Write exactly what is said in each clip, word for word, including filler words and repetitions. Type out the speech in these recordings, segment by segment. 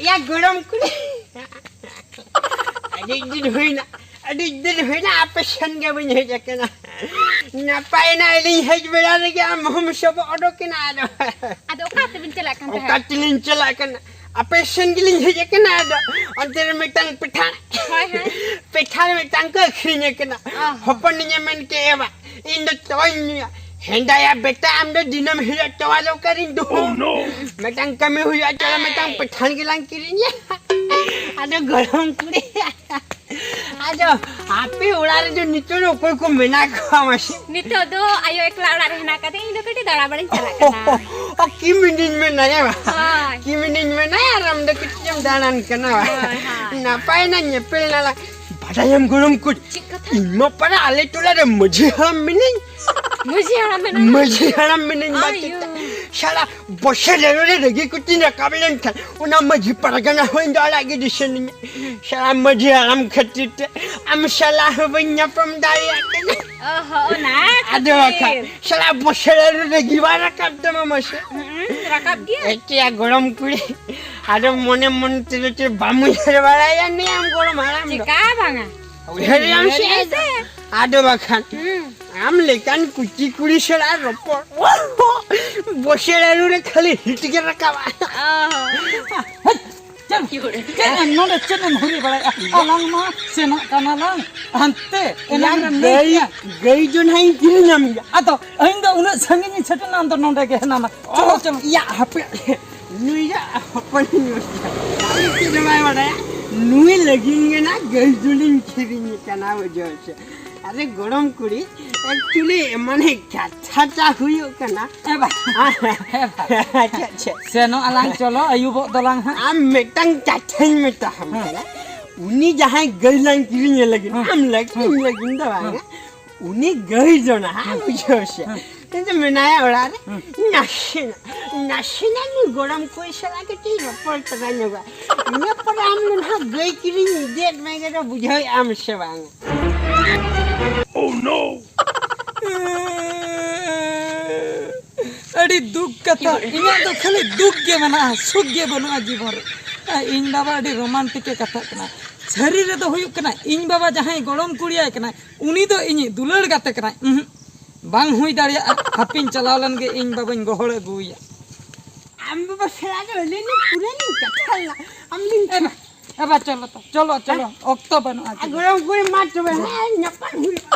ᱭᱟ ᱜᱚᱲᱚᱢ ᱠᱩᱲᱤ, ᱟᱹᱰᱤ ᱫᱤᱱ ᱦᱩᱭᱱᱟ, ᱟᱹᱰᱤ ᱫᱤᱱ ᱦᱩᱭᱱᱟ ᱟᱯᱮ ᱥᱮᱱ ᱜᱮ ᱵᱟᱹᱧ ᱦᱮᱡ ᱟᱠᱟᱱᱟ᱾ ᱱᱟᱯᱟᱭ ᱮᱱᱟ ᱟᱹᱞᱤᱧ ᱦᱮᱡ ᱵᱮᱲᱟ ᱨᱮᱜᱮ ᱟᱢ ᱦᱚᱸᱢ ᱥᱚᱵᱚᱜ ᱚᱰᱚᱠ ᱮᱱᱟ᱾ ᱟᱫᱚ ᱟᱫᱚ ᱚᱠᱟ ᱛᱮᱵᱤᱱ ᱪᱟᱞᱟᱜ ᱠᱟᱱ ᱚᱠᱟ ᱛᱟᱦᱮᱸᱫ? ᱛᱮᱞᱤᱧ ᱪᱟᱞᱟᱜ ᱠᱟᱱᱟ? ᱟᱯᱮ ᱥᱮᱱ ᱜᱮᱞᱤᱧ ᱦᱮᱡ ᱟᱠᱟᱱᱟ᱾ ᱟᱫᱚ ᱚᱱᱛᱮ ᱨᱮ ᱢᱤᱫᱴᱟᱝ ᱯᱮᱴᱷᱟᱲ, ᱦᱳᱭ, ᱦᱳᱭ᱾ ᱯᱮᱴᱷᱟᱲ ᱢᱤᱫᱴᱟᱝ ᱠᱚ ᱟᱹᱠᱷᱨᱤᱧ ᱟᱠᱟᱱᱟ᱾ ᱚ᱾ ᱦᱚᱯᱚᱱᱤᱧ ᱮ ᱢᱮᱱ ᱠᱮᱫ, "ᱮ ᱵᱟ, ᱤᱧ ᱫᱚ ᱛᱚᱣᱟᱧ ᱧᱩᱭᱟ᱾" "ᱦᱮᱸᱫᱟᱭᱟ ᱵᱮᱴᱟ, ᱟᱢ ᱫᱚ ᱫᱤᱱᱟᱹᱢ ᱦᱤᱞᱳᱜ ᱛᱚᱣᱟ ᱫᱚ ᱚᱠᱟᱨᱤᱧ ᱫᱚᱦᱚ?" ᱢᱤᱫᱴᱟᱝ ᱠᱟᱹᱢᱤ ᱦᱩᱭᱩᱜᱼᱟ, ᱪᱚᱞᱚ ᱢᱤᱫᱴᱟᱝ ᱯᱮᱴᱷᱟᱲ ᱜᱮᱞᱟᱝ ᱠᱤᱨᱤᱧᱟ᱾ ᱟᱫᱚ ᱜᱚᱲᱚᱢ ᱠᱩᱲᱤ, ᱟᱫᱚ ᱟᱯᱮ ᱚᱲᱟᱜ ᱨᱮᱫᱚ ᱱᱤᱛᱚᱜ ᱫᱚ ᱚᱠᱚᱭ ᱠᱚ ᱢᱮᱱᱟᱜ ᱠᱚᱣᱟ ᱢᱟᱥᱮ? ᱱᱤᱛᱚᱜ ᱫᱚ ᱟᱭᱳ ᱮᱠᱞᱟ ᱚᱲᱟᱜ ᱨᱮ ᱦᱮᱱᱟᱜ ᱠᱟᱫᱮ, ᱤᱧ ᱫᱚ ᱠᱟᱹᱴᱤᱡ ᱫᱟᱬᱟ ᱵᱟᱲᱟᱧ ᱪᱟᱞᱟᱜ ᱠᱟᱱᱟ᱾ ᱚ, ᱠᱤᱢᱤᱱᱤᱧ ᱢᱮᱱᱟᱭᱟ ᱵᱟ? ᱦᱳᱭ᱾ ᱠᱤᱢᱤᱱᱤᱧ ᱢᱮᱱᱟᱭᱟ ᱟᱨ ᱟᱢ ᱫᱚ ᱠᱟᱹᱴᱤᱡ ᱮᱢ ᱫᱟᱬᱟᱱ ᱠᱟᱱᱟ ᱵᱟ? ᱦᱳᱭ, ᱦᱳᱭ᱾ ᱱᱟᱯᱟᱭ ᱱᱟ ᱧᱮᱯᱮᱞ ᱱᱟᱞᱟᱝ᱾ ᱵᱟᱰᱟᱭᱟᱢ ᱜᱚᱲᱚᱢ ᱠᱩᱲᱤ, ᱪᱮᱫ ᱠᱟᱛᱷᱟ? ᱤᱧ ᱢᱟ ᱯᱟᱨᱟ ᱟᱞᱮ ᱴᱚᱞᱟ ᱨᱮ ᱢᱟᱹᱡᱷᱤ ᱦᱟᱲᱟᱢ ᱢᱤᱱᱟᱹᱧ᱾ ᱢᱟᱹᱡᱷᱤ ᱦᱟᱲᱟᱢ ᱢᱮᱱᱟᱭᱟ? ᱢᱟᱹᱡᱷᱤ ᱦᱟᱲᱟᱢ ᱢᱤᱱᱟᱹᱧ ᱵᱟ᱾ ᱟᱭᱳ᱾ ᱪᱮᱫ ᱥᱟᱞᱟ ᱵᱚᱥᱮ ᱨᱮᱨᱚ ᱨᱮ ᱨᱟᱹᱜᱤ ᱠᱚᱛᱤᱧ ᱨᱟᱠᱟᱵ ᱞᱮᱱᱠᱷᱟᱱ ᱚᱱᱟ ᱢᱟᱹᱡᱷᱤ ᱯᱟᱨᱜᱟᱱᱟ ᱦᱚᱸ ᱤᱧ ᱫᱚ ᱟᱲᱟᱜ ᱜᱤᱰᱤ ᱥᱟᱱᱟᱧᱟ᱾ ᱥᱟᱞᱟ ᱢᱟᱹᱡᱷᱤ ᱦᱟᱲᱟᱢ ᱠᱷᱟᱹᱛᱤᱨ ᱛᱮ ᱟᱢ ᱥᱟᱞᱟ ᱦᱚᱸ ᱵᱟᱹᱧ ᱧᱟᱯᱟᱢ ᱫᱟᱲᱮᱭᱟᱜ ᱠᱟᱱᱟ᱾ ᱚ ᱦᱚᱸ, ᱚᱱᱟ ᱟᱫᱚ ᱠᱷᱟᱹᱛᱤᱨ᱾ ᱵᱟᱠᱷᱟᱱ ᱥᱟᱞᱟ ᱵᱚᱥᱮ ᱨᱮᱨᱚ ᱨᱟᱹᱜᱤ ᱵᱟᱝ ᱨᱟᱠᱟᱵ ᱛᱟᱢᱟ ᱢᱟᱥᱮ? ᱦᱩᱸ, ᱨᱟᱠᱟᱵ ᱜᱮᱭᱟ᱾ ᱮ ᱪᱮᱫ ᱭᱟ ᱜᱚᱲᱚᱢ ᱠᱩᱲᱤ, ᱟᱫᱚ ᱢᱚᱱᱮ ᱢᱚᱱᱮ ᱛᱮᱫᱚ ᱪᱮᱫ ᱵᱟᱢ ᱩᱭᱦᱟᱹᱨ ᱵᱟᱲᱟᱭᱟ ᱱᱤᱭᱟᱹ ᱟᱢ ᱜᱚᱲᱚᱢ ᱦᱟᱲᱟᱢ ᱫᱚ? ᱪᱮᱠᱟ ᱵᱟᱝᱟ? ᱩᱭᱦᱟᱹᱨ ᱭᱟᱢ ᱥᱮ? ᱩᱭᱦᱟᱹᱨ ᱜᱮ ᱥᱮ᱾ ᱟᱫᱚ ᱵᱟᱠᱷᱟᱱ ᱦᱩᱸ᱾ ᱟᱢ ᱞᱮᱠᱟᱱ ᱠᱩᱪᱤ ᱠᱩᱲᱤ ᱥᱟᱞᱟᱜ ᱨᱚᱯᱚᱲ ᱵᱚᱥᱮ ᱨᱮᱨᱚ ᱨᱮ ᱠᱷᱟᱹᱞᱤ ᱦᱤᱴ ᱜᱮ ᱨᱟᱠᱟᱵᱟ᱾ ᱚ᱾ ᱦᱮᱡ! ᱪᱮᱫ, ᱪᱮᱫ ᱮᱢ ᱱᱚᱰᱮ ᱪᱮᱫ ᱮᱢ ᱦᱩᱨᱤ ᱵᱟᱲᱟᱭᱮᱜᱼᱟ? ᱟᱞᱟᱝ ᱢᱟ ᱥᱮᱱᱚᱜ ᱠᱟᱱᱟᱞᱟᱝ ᱦᱟᱱᱛᱮ, ᱮᱱᱟᱝ ᱨᱮᱢ ᱞᱟᱹᱭ ᱜᱟᱹᱭ, ᱠᱮᱜᱼᱟ᱾ ᱜᱟᱹᱭ ᱫᱚ ᱱᱟᱦᱟᱜ ᱤᱧ ᱠᱤᱨᱤᱧᱟᱢ ᱜᱮᱭᱟ᱾ ᱟᱫᱚ ᱤᱧ ᱫᱚ ᱩᱱᱟᱹᱜ ᱥᱟᱺᱜᱤᱧ ᱤᱧ ᱥᱮᱴᱮᱨ ᱮᱱᱟ, ᱟᱢ ᱫᱚ ᱱᱚᱰᱮ ᱜᱮ ᱦᱮᱱᱟᱢᱟ᱾ ᱪᱚᱞᱚ, ᱚ, ᱪᱚᱞᱚ᱾ ᱭᱟ, ᱦᱟᱯᱮ, ᱱᱩᱭᱟᱜ ᱦᱚᱯᱚᱱᱤᱧ ᱵᱩᱡᱷᱟᱹᱣ᱾ ᱩᱱᱤ ᱪᱮᱫ ᱦᱚᱸ ᱵᱟᱭ ᱵᱟᱰᱟᱭᱟ᱾ ᱱᱩᱭ ᱞᱟᱹᱜᱤᱫ ᱜᱮ ᱱᱟᱜ ᱜᱟᱹᱭ ᱫᱚᱞᱤᱧ ᱠᱤᱨᱤᱧ ᱠᱟᱱᱟ, ᱵᱩᱡᱷᱟᱹᱣ ᱥᱮ᱾ ᱟᱨᱮ ᱜᱚᱲᱚᱢ ᱠᱩᱲᱤ, actually, ᱢᱟᱱᱮ ᱠᱟᱛᱷᱟᱴᱟ ᱦᱩᱭᱩᱜ ᱠᱟᱱᱟ᱾ ᱮ ᱵᱟ᱾ ᱮ ᱵᱟ᱾ ᱟᱪᱪᱷᱟ, ᱟᱪᱪᱷᱟ᱾ ᱥᱮᱱᱚᱜ ᱟᱞᱟᱝ, ᱪᱚᱞᱚ, ᱟᱹᱭᱩᱵᱚᱜ ᱫᱚᱞᱟᱝ ᱦᱟᱸᱜ᱾ ᱟᱢ ᱢᱤᱫᱴᱟᱝ ᱠᱟᱛᱷᱟᱧ ᱢᱮᱛᱟᱢ ᱦᱮᱸ᱾ ᱠᱟᱱᱟ᱾ ᱩᱱᱤ ᱡᱟᱦᱟᱸᱭ ᱜᱟᱹᱭ ᱞᱟᱝ ᱠᱤᱨᱤᱧᱮ ᱞᱟᱹᱜᱤᱫ, ᱦᱮᱸ᱾ ᱟᱢ ᱞᱟᱹᱜᱤᱫ, ᱦᱮᱸ᱾ ᱤᱧ ᱞᱟᱹᱜᱤᱫ ᱫᱚ ᱵᱟᱝᱟ᱾ ᱦᱮᱸ᱾ ᱩᱱᱤ ᱜᱟᱹᱭ ᱫᱚ ᱱᱟᱦᱟᱜ, ᱦᱮᱸ᱾ ᱵᱩᱡᱷᱟᱹᱣ ᱥᱮ᱾ ᱦᱮᱸ᱾ ᱤᱧ ᱫᱚ ᱢᱮᱱᱟᱭᱟ ᱚᱲᱟᱜ ᱨᱮ, ᱦᱮᱸ᱾ ᱱᱟᱥᱮᱱᱟᱜ, ᱱᱟᱥᱮᱱᱟᱜ ᱱᱩᱭ ᱜᱚᱲᱚᱢ ᱠᱩᱲᱤ ᱥᱟᱞᱟᱜ ᱠᱟᱹᱴᱤᱡ ᱨᱚᱯᱚᱲ ᱛᱚᱨᱟ ᱧᱚᱜᱟ᱾ ᱤᱱᱟᱹ ᱯᱚᱨᱮ ᱟᱢ ᱫᱚ ᱱᱟᱦᱟᱜ ᱜᱟᱹᱭ ᱠᱤᱨᱤᱧ ᱤᱫᱤᱭᱮᱫ ᱢᱮᱜᱮ ᱫᱚ, ᱵᱩᱡᱷᱟᱹᱣᱮᱫ ᱟᱢ ᱥᱮ ᱵᱟᱝ? Oh no! ᱟᱹᱰᱤ ᱫᱩᱠ ᱠᱟᱛᱷᱟ, ᱤᱧᱟᱹᱜ ᱫᱚ ᱠᱷᱟᱹᱞᱤ ᱫᱩᱠ ᱜᱮ ᱢᱮᱱᱟᱜᱼᱟ, ᱥᱩᱠ ᱜᱮ ᱵᱟᱹᱱᱩᱜᱼᱟ ᱡᱤᱵᱚᱱ ᱨᱮ᱾ ᱟᱨ ᱤᱧ ᱵᱟᱵᱟ ᱟᱹᱰᱤ ᱨᱳᱢᱟᱱᱴᱤᱠ ᱮ ᱠᱟᱛᱷᱟᱜ ᱠᱟᱱᱟ᱾ ᱥᱟᱹᱨᱤ ᱨᱮᱫᱚ ᱦᱩᱭᱩᱜ ᱠᱟᱱᱟ, ᱤᱧ ᱵᱟᱵᱟ ᱡᱟᱦᱟᱸᱭ ᱜᱚᱲᱚᱢ ᱠᱩᱲᱤᱭᱟᱭ ᱠᱟᱱᱟᱭ, ᱩᱱᱤ ᱫᱚ ᱤᱧᱤᱡ ᱫᱩᱞᱟᱹᱲ ᱜᱟᱛᱮ ᱠᱟᱱᱟᱭ᱾ ᱩᱸᱦᱩᱸᱜ, ᱵᱟᱝ ᱦᱩᱭ ᱫᱟᱲᱮᱭᱟᱜᱼᱟ᱾ ᱦᱟᱯᱤᱧ ᱪᱟᱞᱟᱣ ᱞᱮᱱ ᱜᱮ, ᱤᱧ ᱵᱟᱵᱟᱧ ᱜᱚᱦᱚᱲ ᱟᱹᱜᱩᱭᱟ᱾ ᱟᱢ ᱵᱟᱵᱟ ᱥᱮᱬᱟ ᱫᱚ ᱟᱹᱞᱤᱧ ᱞᱤᱧ ᱯᱩᱨᱟᱹ ᱞᱤᱧ ᱠᱟᱛᱷᱟ ᱞᱮᱱᱟ᱾ ᱟᱢ ᱞᱤᱧ ᱮ ᱵᱟ, ᱮ ᱵᱟ, ᱪᱚᱞᱚ ᱛᱚ, ᱪᱚᱞᱚ, ᱪᱚᱞᱚ, ᱚᱠᱛᱚ ᱵᱟᱹᱱᱩᱜᱼᱟ᱾ ᱟᱨ ᱜᱚᱲᱚᱢ ᱠᱩᱲᱤ ᱢᱟ ᱛᱚᱵᱮ, ᱦᱮᱸ, ᱧᱟᱯᱟᱢ ᱦᱩᱭᱩᱜᱼᱟ᱾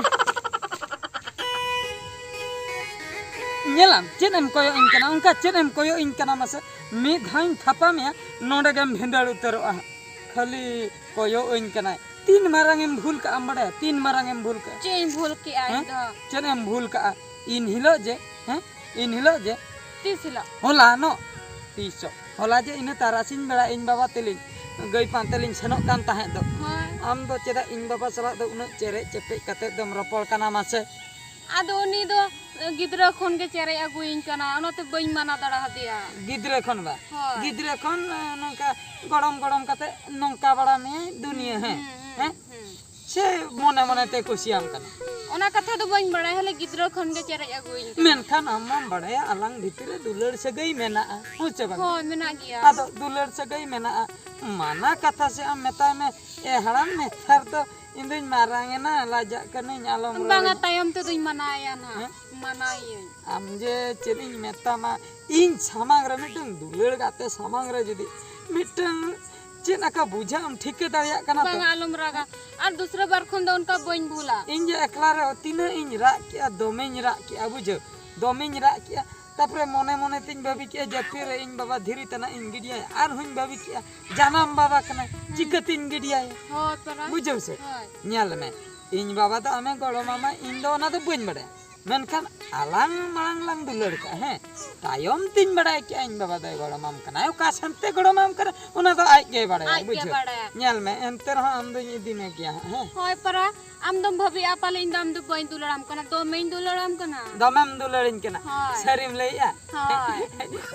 ᱧᱮᱞᱟᱢ, ᱪᱮᱫ ᱮᱢ ᱠᱚᱭᱚᱜ ᱤᱧ ᱠᱟᱱᱟ? ᱚᱱᱠᱟ ᱪᱮᱫ ᱮᱢ ᱠᱚᱭᱚᱜ ᱤᱧ ᱠᱟᱱᱟ ᱢᱟᱥᱮ? ᱢᱤᱫ ᱫᱷᱟᱣᱤᱧ ᱛᱷᱟᱯᱟ ᱢᱮᱭᱟ, ᱱᱚᱰᱮ ᱜᱮᱢ ᱵᱷᱤᱸᱫᱟᱹᱲ ᱩᱛᱟᱹᱨᱚᱜᱼᱟ ᱦᱟᱸᱜ᱾ ᱠᱷᱟᱹᱞᱤ ᱠᱚᱭᱚᱜ ᱟᱹᱧ ᱠᱟᱱᱟᱭ᱾ ᱛᱤᱱ ᱢᱟᱨᱟᱝ ᱮᱢ ᱵᱷᱩᱞ ᱠᱟᱜᱼᱟᱢ ᱵᱟᱲᱟᱭᱟ? ᱛᱤᱱ ᱢᱟᱨᱟᱝ ᱮᱢ ᱵᱷᱩᱞ ᱠᱟᱜᱼᱟ? ᱪᱮᱫ ᱤᱧ ᱵᱷᱩᱞ ᱠᱮᱜᱼᱟ ᱤᱧ ᱦᱮᱸ? ᱫᱚ? ᱪᱮᱫ ᱮᱢ ᱵᱷᱩᱞ ᱠᱟᱜᱼᱟ? ᱤᱱ ᱦᱤᱞᱳᱜ ᱡᱮ, ᱦᱮᱸ? ᱤᱱ ᱦᱤᱞᱳᱜ ᱡᱮ ᱛᱤᱥ ᱦᱤᱞᱳᱜ? ᱦᱚᱞᱟᱱᱚᱜ᱾ ᱛᱤᱥᱚᱜ? ᱦᱚᱞᱟ ᱡᱮ ᱤᱱᱟᱹ ᱛᱟᱨᱟᱥᱤᱧ ᱵᱮᱲᱟ ᱤᱧ ᱵᱟᱵᱟ ᱛᱮᱞᱤᱧ ᱜᱟᱹᱭ ᱯᱟᱱᱛᱮ ᱞᱤᱧ ᱥᱮᱱᱚᱜ ᱠᱟᱱ ᱛᱟᱦᱮᱸᱫ ᱫᱚ᱾ ᱦᱳᱭ᱾ ᱟᱢ ᱫᱚ ᱪᱮᱫᱟᱜ ᱤᱧ ᱵᱟᱵᱟ ᱥᱟᱞᱟᱜ ᱫᱚ ᱩᱱᱟᱹᱜ ᱪᱮᱨᱮᱡ ᱪᱮᱯᱮᱡ ᱠᱟᱛᱮ ᱫᱚᱢ ᱨᱚᱯᱚᱲ ᱠᱟᱱᱟ ᱢᱟᱥᱮ? ᱟᱫᱚ ᱩᱱᱤ ᱫᱚ ᱜᱤᱫᱽᱨᱟᱹ ᱠᱷᱚᱱ ᱜᱮ ᱪᱮᱨᱮᱡ ᱟᱹᱜᱩᱭᱤᱧ ᱠᱟᱱᱟ, ᱚᱱᱟᱛᱮ ᱵᱟᱹᱧ ᱢᱟᱱᱟ ᱫᱟᱲᱮ ᱟᱫᱮᱭᱟ᱾ ᱜᱤᱫᱽᱨᱟᱹ ᱠᱷᱚᱱ ᱵᱟ? ᱦᱳᱭ᱾ ᱜᱤᱫᱽᱨᱟᱹ ᱠᱷᱚᱱ, ᱮ, ᱱᱚᱝᱠᱟ ᱜᱚᱲᱚᱢ ᱜᱚᱲᱚᱢ ᱠᱟᱛᱮ ᱱᱚᱝᱠᱟ ᱵᱟᱲᱟ ᱢᱮᱭᱟᱭ ᱫᱩᱱᱤᱭᱟᱹ, ᱦᱩᱸ, ᱦᱮᱸ? ᱦᱩᱸ, ᱦᱩᱸ, ᱦᱮᱸ? ᱦᱩᱸ᱾ ᱥᱮ ᱢᱚᱱᱮ ᱢᱚᱱᱮ ᱛᱮ ᱠᱩᱥᱤᱭᱟᱢ ᱠᱟᱱᱟ? ᱚᱱᱟ ᱠᱟᱛᱷᱟ ᱫᱚ ᱵᱟᱹᱧ ᱵᱟᱲᱟᱭᱟ, ᱦᱟᱞᱮ ᱜᱤᱫᱽᱨᱟᱹ ᱠᱷᱚᱱ ᱜᱮ ᱪᱮᱨᱮᱡ ᱟᱹᱜᱩᱭᱤᱧ ᱠᱟᱱᱟ᱾ ᱢᱮᱱᱠᱷᱟᱱ ᱟᱢ ᱢᱟᱢ ᱵᱟᱲᱟᱭᱟ ᱟᱞᱟᱝ ᱵᱷᱤᱛᱤᱨ ᱨᱮ ᱫᱩᱞᱟᱹᱲ ᱥᱟᱹᱜᱟᱹᱭ ᱢᱮᱱᱟᱜᱼᱟ, ᱦᱮᱸ ᱥᱮ ᱵᱟᱝ? ᱦᱳᱭ, ᱢᱮᱱᱟᱜ ᱜᱮᱭᱟ᱾ ᱟᱫᱚ ᱫᱩᱞᱟᱹᱲ ᱥᱟᱹᱜᱟᱹᱭ ᱢᱮᱱᱟᱜᱼᱟ, ᱢᱟᱱᱟ ᱠᱟᱛᱷᱟ ᱥᱮ ᱟᱢ ᱢᱮᱛᱟᱭ ᱢᱮ, "ᱮ ᱦᱟᱲᱟᱢ, ᱱᱮᱛᱟᱨ ᱫᱚ ᱤᱧ ᱫᱩᱧ ᱢᱟᱨᱟᱝ ᱮᱱᱟ, ᱞᱟᱡᱟᱜ ᱠᱟᱹᱱᱟᱹᱧ, ᱟᱞᱚᱢ ᱨᱚᱲ ᱵᱟᱝᱟ, ᱟᱹᱧᱟ᱾" ᱛᱟᱭᱚᱢ ᱛᱮᱫᱚᱧ ᱢᱟᱱᱟᱭᱮᱭᱟ ᱱᱟᱦᱟᱜ᱾ ᱦᱮᱸ? ᱢᱟᱱᱟᱭᱮᱭᱟᱹᱧ᱾ ᱟᱢ ᱡᱮ ᱪᱮᱫ ᱤᱧ ᱢᱮᱛᱟᱢᱟ, ᱤᱧ ᱥᱟᱢᱟᱝ ᱨᱮ ᱢᱤᱫᱴᱟᱝ ᱫᱩᱞᱟᱹᱲ ᱜᱟᱛᱮ ᱥᱟᱢᱟᱝ ᱨᱮ ᱡᱩᱫᱤ ᱢᱤᱫᱴᱟᱝ ᱪᱮᱫ ᱞᱮᱠᱟ ᱵᱩᱡᱷᱟᱹᱜ ᱮᱢ ᱴᱷᱤᱠᱟᱹ ᱫᱟᱲᱮᱭᱟᱜ ᱠᱟᱱᱟ ᱛᱚ? ᱵᱟᱝᱟ, ᱟᱞᱚᱢ ᱨᱟᱜᱟ᱾ ᱟᱨ ᱫᱩᱥᱨᱟᱹ ᱵᱟᱨ ᱠᱷᱚᱱ ᱫᱚ ᱚᱱᱠᱟ ᱵᱟᱹᱧ ᱵᱷᱩᱞᱟ᱾ ᱤᱧ ᱡᱮ ᱮᱠᱞᱟ ᱨᱮ ᱛᱤᱱᱟᱹᱜ ᱤᱧ ᱨᱟᱜ ᱠᱮᱜᱼᱟ, ᱫᱚᱢᱮᱧ ᱨᱟᱜ ᱠᱮᱜᱼᱟ, ᱵᱩᱡᱷᱟᱹᱣ, ᱫᱚᱢᱮᱧ ᱨᱟᱜ ᱠᱮᱜᱼᱟ᱾ ᱛᱟᱯᱚᱨᱮ ᱢᱚᱱᱮ ᱢᱚᱱᱮ ᱛᱤᱧ ᱵᱷᱟᱹᱵᱤ ᱠᱮᱜᱼᱟ, ᱡᱟᱹᱯᱤᱫ ᱨᱮ ᱤᱧ ᱵᱟᱵᱟ ᱫᱷᱤᱨᱤ ᱛᱟᱱᱟᱜ ᱤᱧ ᱜᱤᱰᱤᱭᱟᱭᱟ᱾ ᱟᱨᱦᱚᱸᱧ ᱵᱷᱟᱹᱵᱤ ᱠᱮᱜᱼᱟ, ᱡᱟᱱᱟᱢ ᱵᱟᱵᱟ ᱠᱟᱱᱟᱭ, ᱪᱤᱠᱟᱹᱛᱤᱧ ᱜᱤᱰᱤᱭᱟᱭᱟ? ᱦᱳᱭ, ᱯᱟᱨᱟ᱾ ᱵᱩᱡᱷᱟᱹᱣ ᱥᱮ? ᱦᱳᱭ᱾ ᱧᱮᱞ ᱢᱮ, ᱤᱧ ᱵᱟᱵᱟ ᱫᱚ ᱟᱢᱮ ᱜᱚᱲᱚᱢᱟᱢᱟ, ᱤᱧ ᱫᱚ ᱚᱱᱟ ᱫᱚ ᱵᱟᱹᱧ ᱵᱟᱲᱟᱭᱟ᱾ ᱢᱮᱱᱠᱷᱟᱱ ᱟᱞᱟᱝ ᱢᱟᱲᱟᱝ ᱞᱟᱝ ᱫᱩᱞᱟᱹᱲ ᱠᱟᱜᱼᱟ, ᱦᱮᱸ? ᱛᱟᱭᱚᱢ ᱛᱤᱧ ᱵᱟᱲᱟᱭ ᱠᱮᱜᱼᱟ, ᱤᱧ ᱵᱟᱵᱟ ᱫᱚᱭ ᱜᱚᱲᱚᱢᱟᱢ ᱠᱟᱱᱟ᱾ ᱚᱠᱟ ᱥᱮᱱ ᱛᱮ ᱜᱚᱲᱚᱢᱟᱢ ᱠᱟᱱᱟ, ᱚᱱᱟ ᱫᱚ ᱟᱡ ᱜᱮᱭ ᱵᱟᱲᱟᱭᱟ, ᱟᱡ ᱜᱮ ᱵᱩᱡᱷᱟᱹᱣ? ᱵᱟᱲᱟᱭᱟ᱾ ᱧᱮᱞ ᱢᱮ, ᱮᱱᱛᱮ ᱨᱮᱦᱚᱸ ᱟᱢ ᱫᱚᱧ ᱤᱫᱤ ᱢᱮ ᱜᱮᱭᱟ ᱦᱟᱸᱜ, ᱦᱮᱸ? ᱦᱳᱭ, ᱯᱟᱨᱟ, ᱟᱢ ᱫᱚᱢ ᱵᱷᱟᱹᱵᱤᱜᱼᱟ ᱯᱟᱞᱮ ᱤᱧ ᱫᱚ ᱟᱢ ᱫᱚ ᱵᱟᱹᱧ ᱫᱩᱞᱟᱹᱲᱟᱢ ᱠᱟᱱᱟ, ᱫᱚᱢᱮᱧ ᱫᱩᱞᱟᱹᱲᱟᱢ ᱠᱟᱱᱟ᱾ ᱫᱚᱢᱮᱢ ᱫᱩᱞᱟᱹᱲᱤᱧ ᱠᱟᱱᱟ᱾ ᱦᱳᱭ᱾ ᱥᱟᱹᱨᱤᱢ ᱞᱟᱹᱭᱮᱜᱼᱟ? ᱦᱳᱭ᱾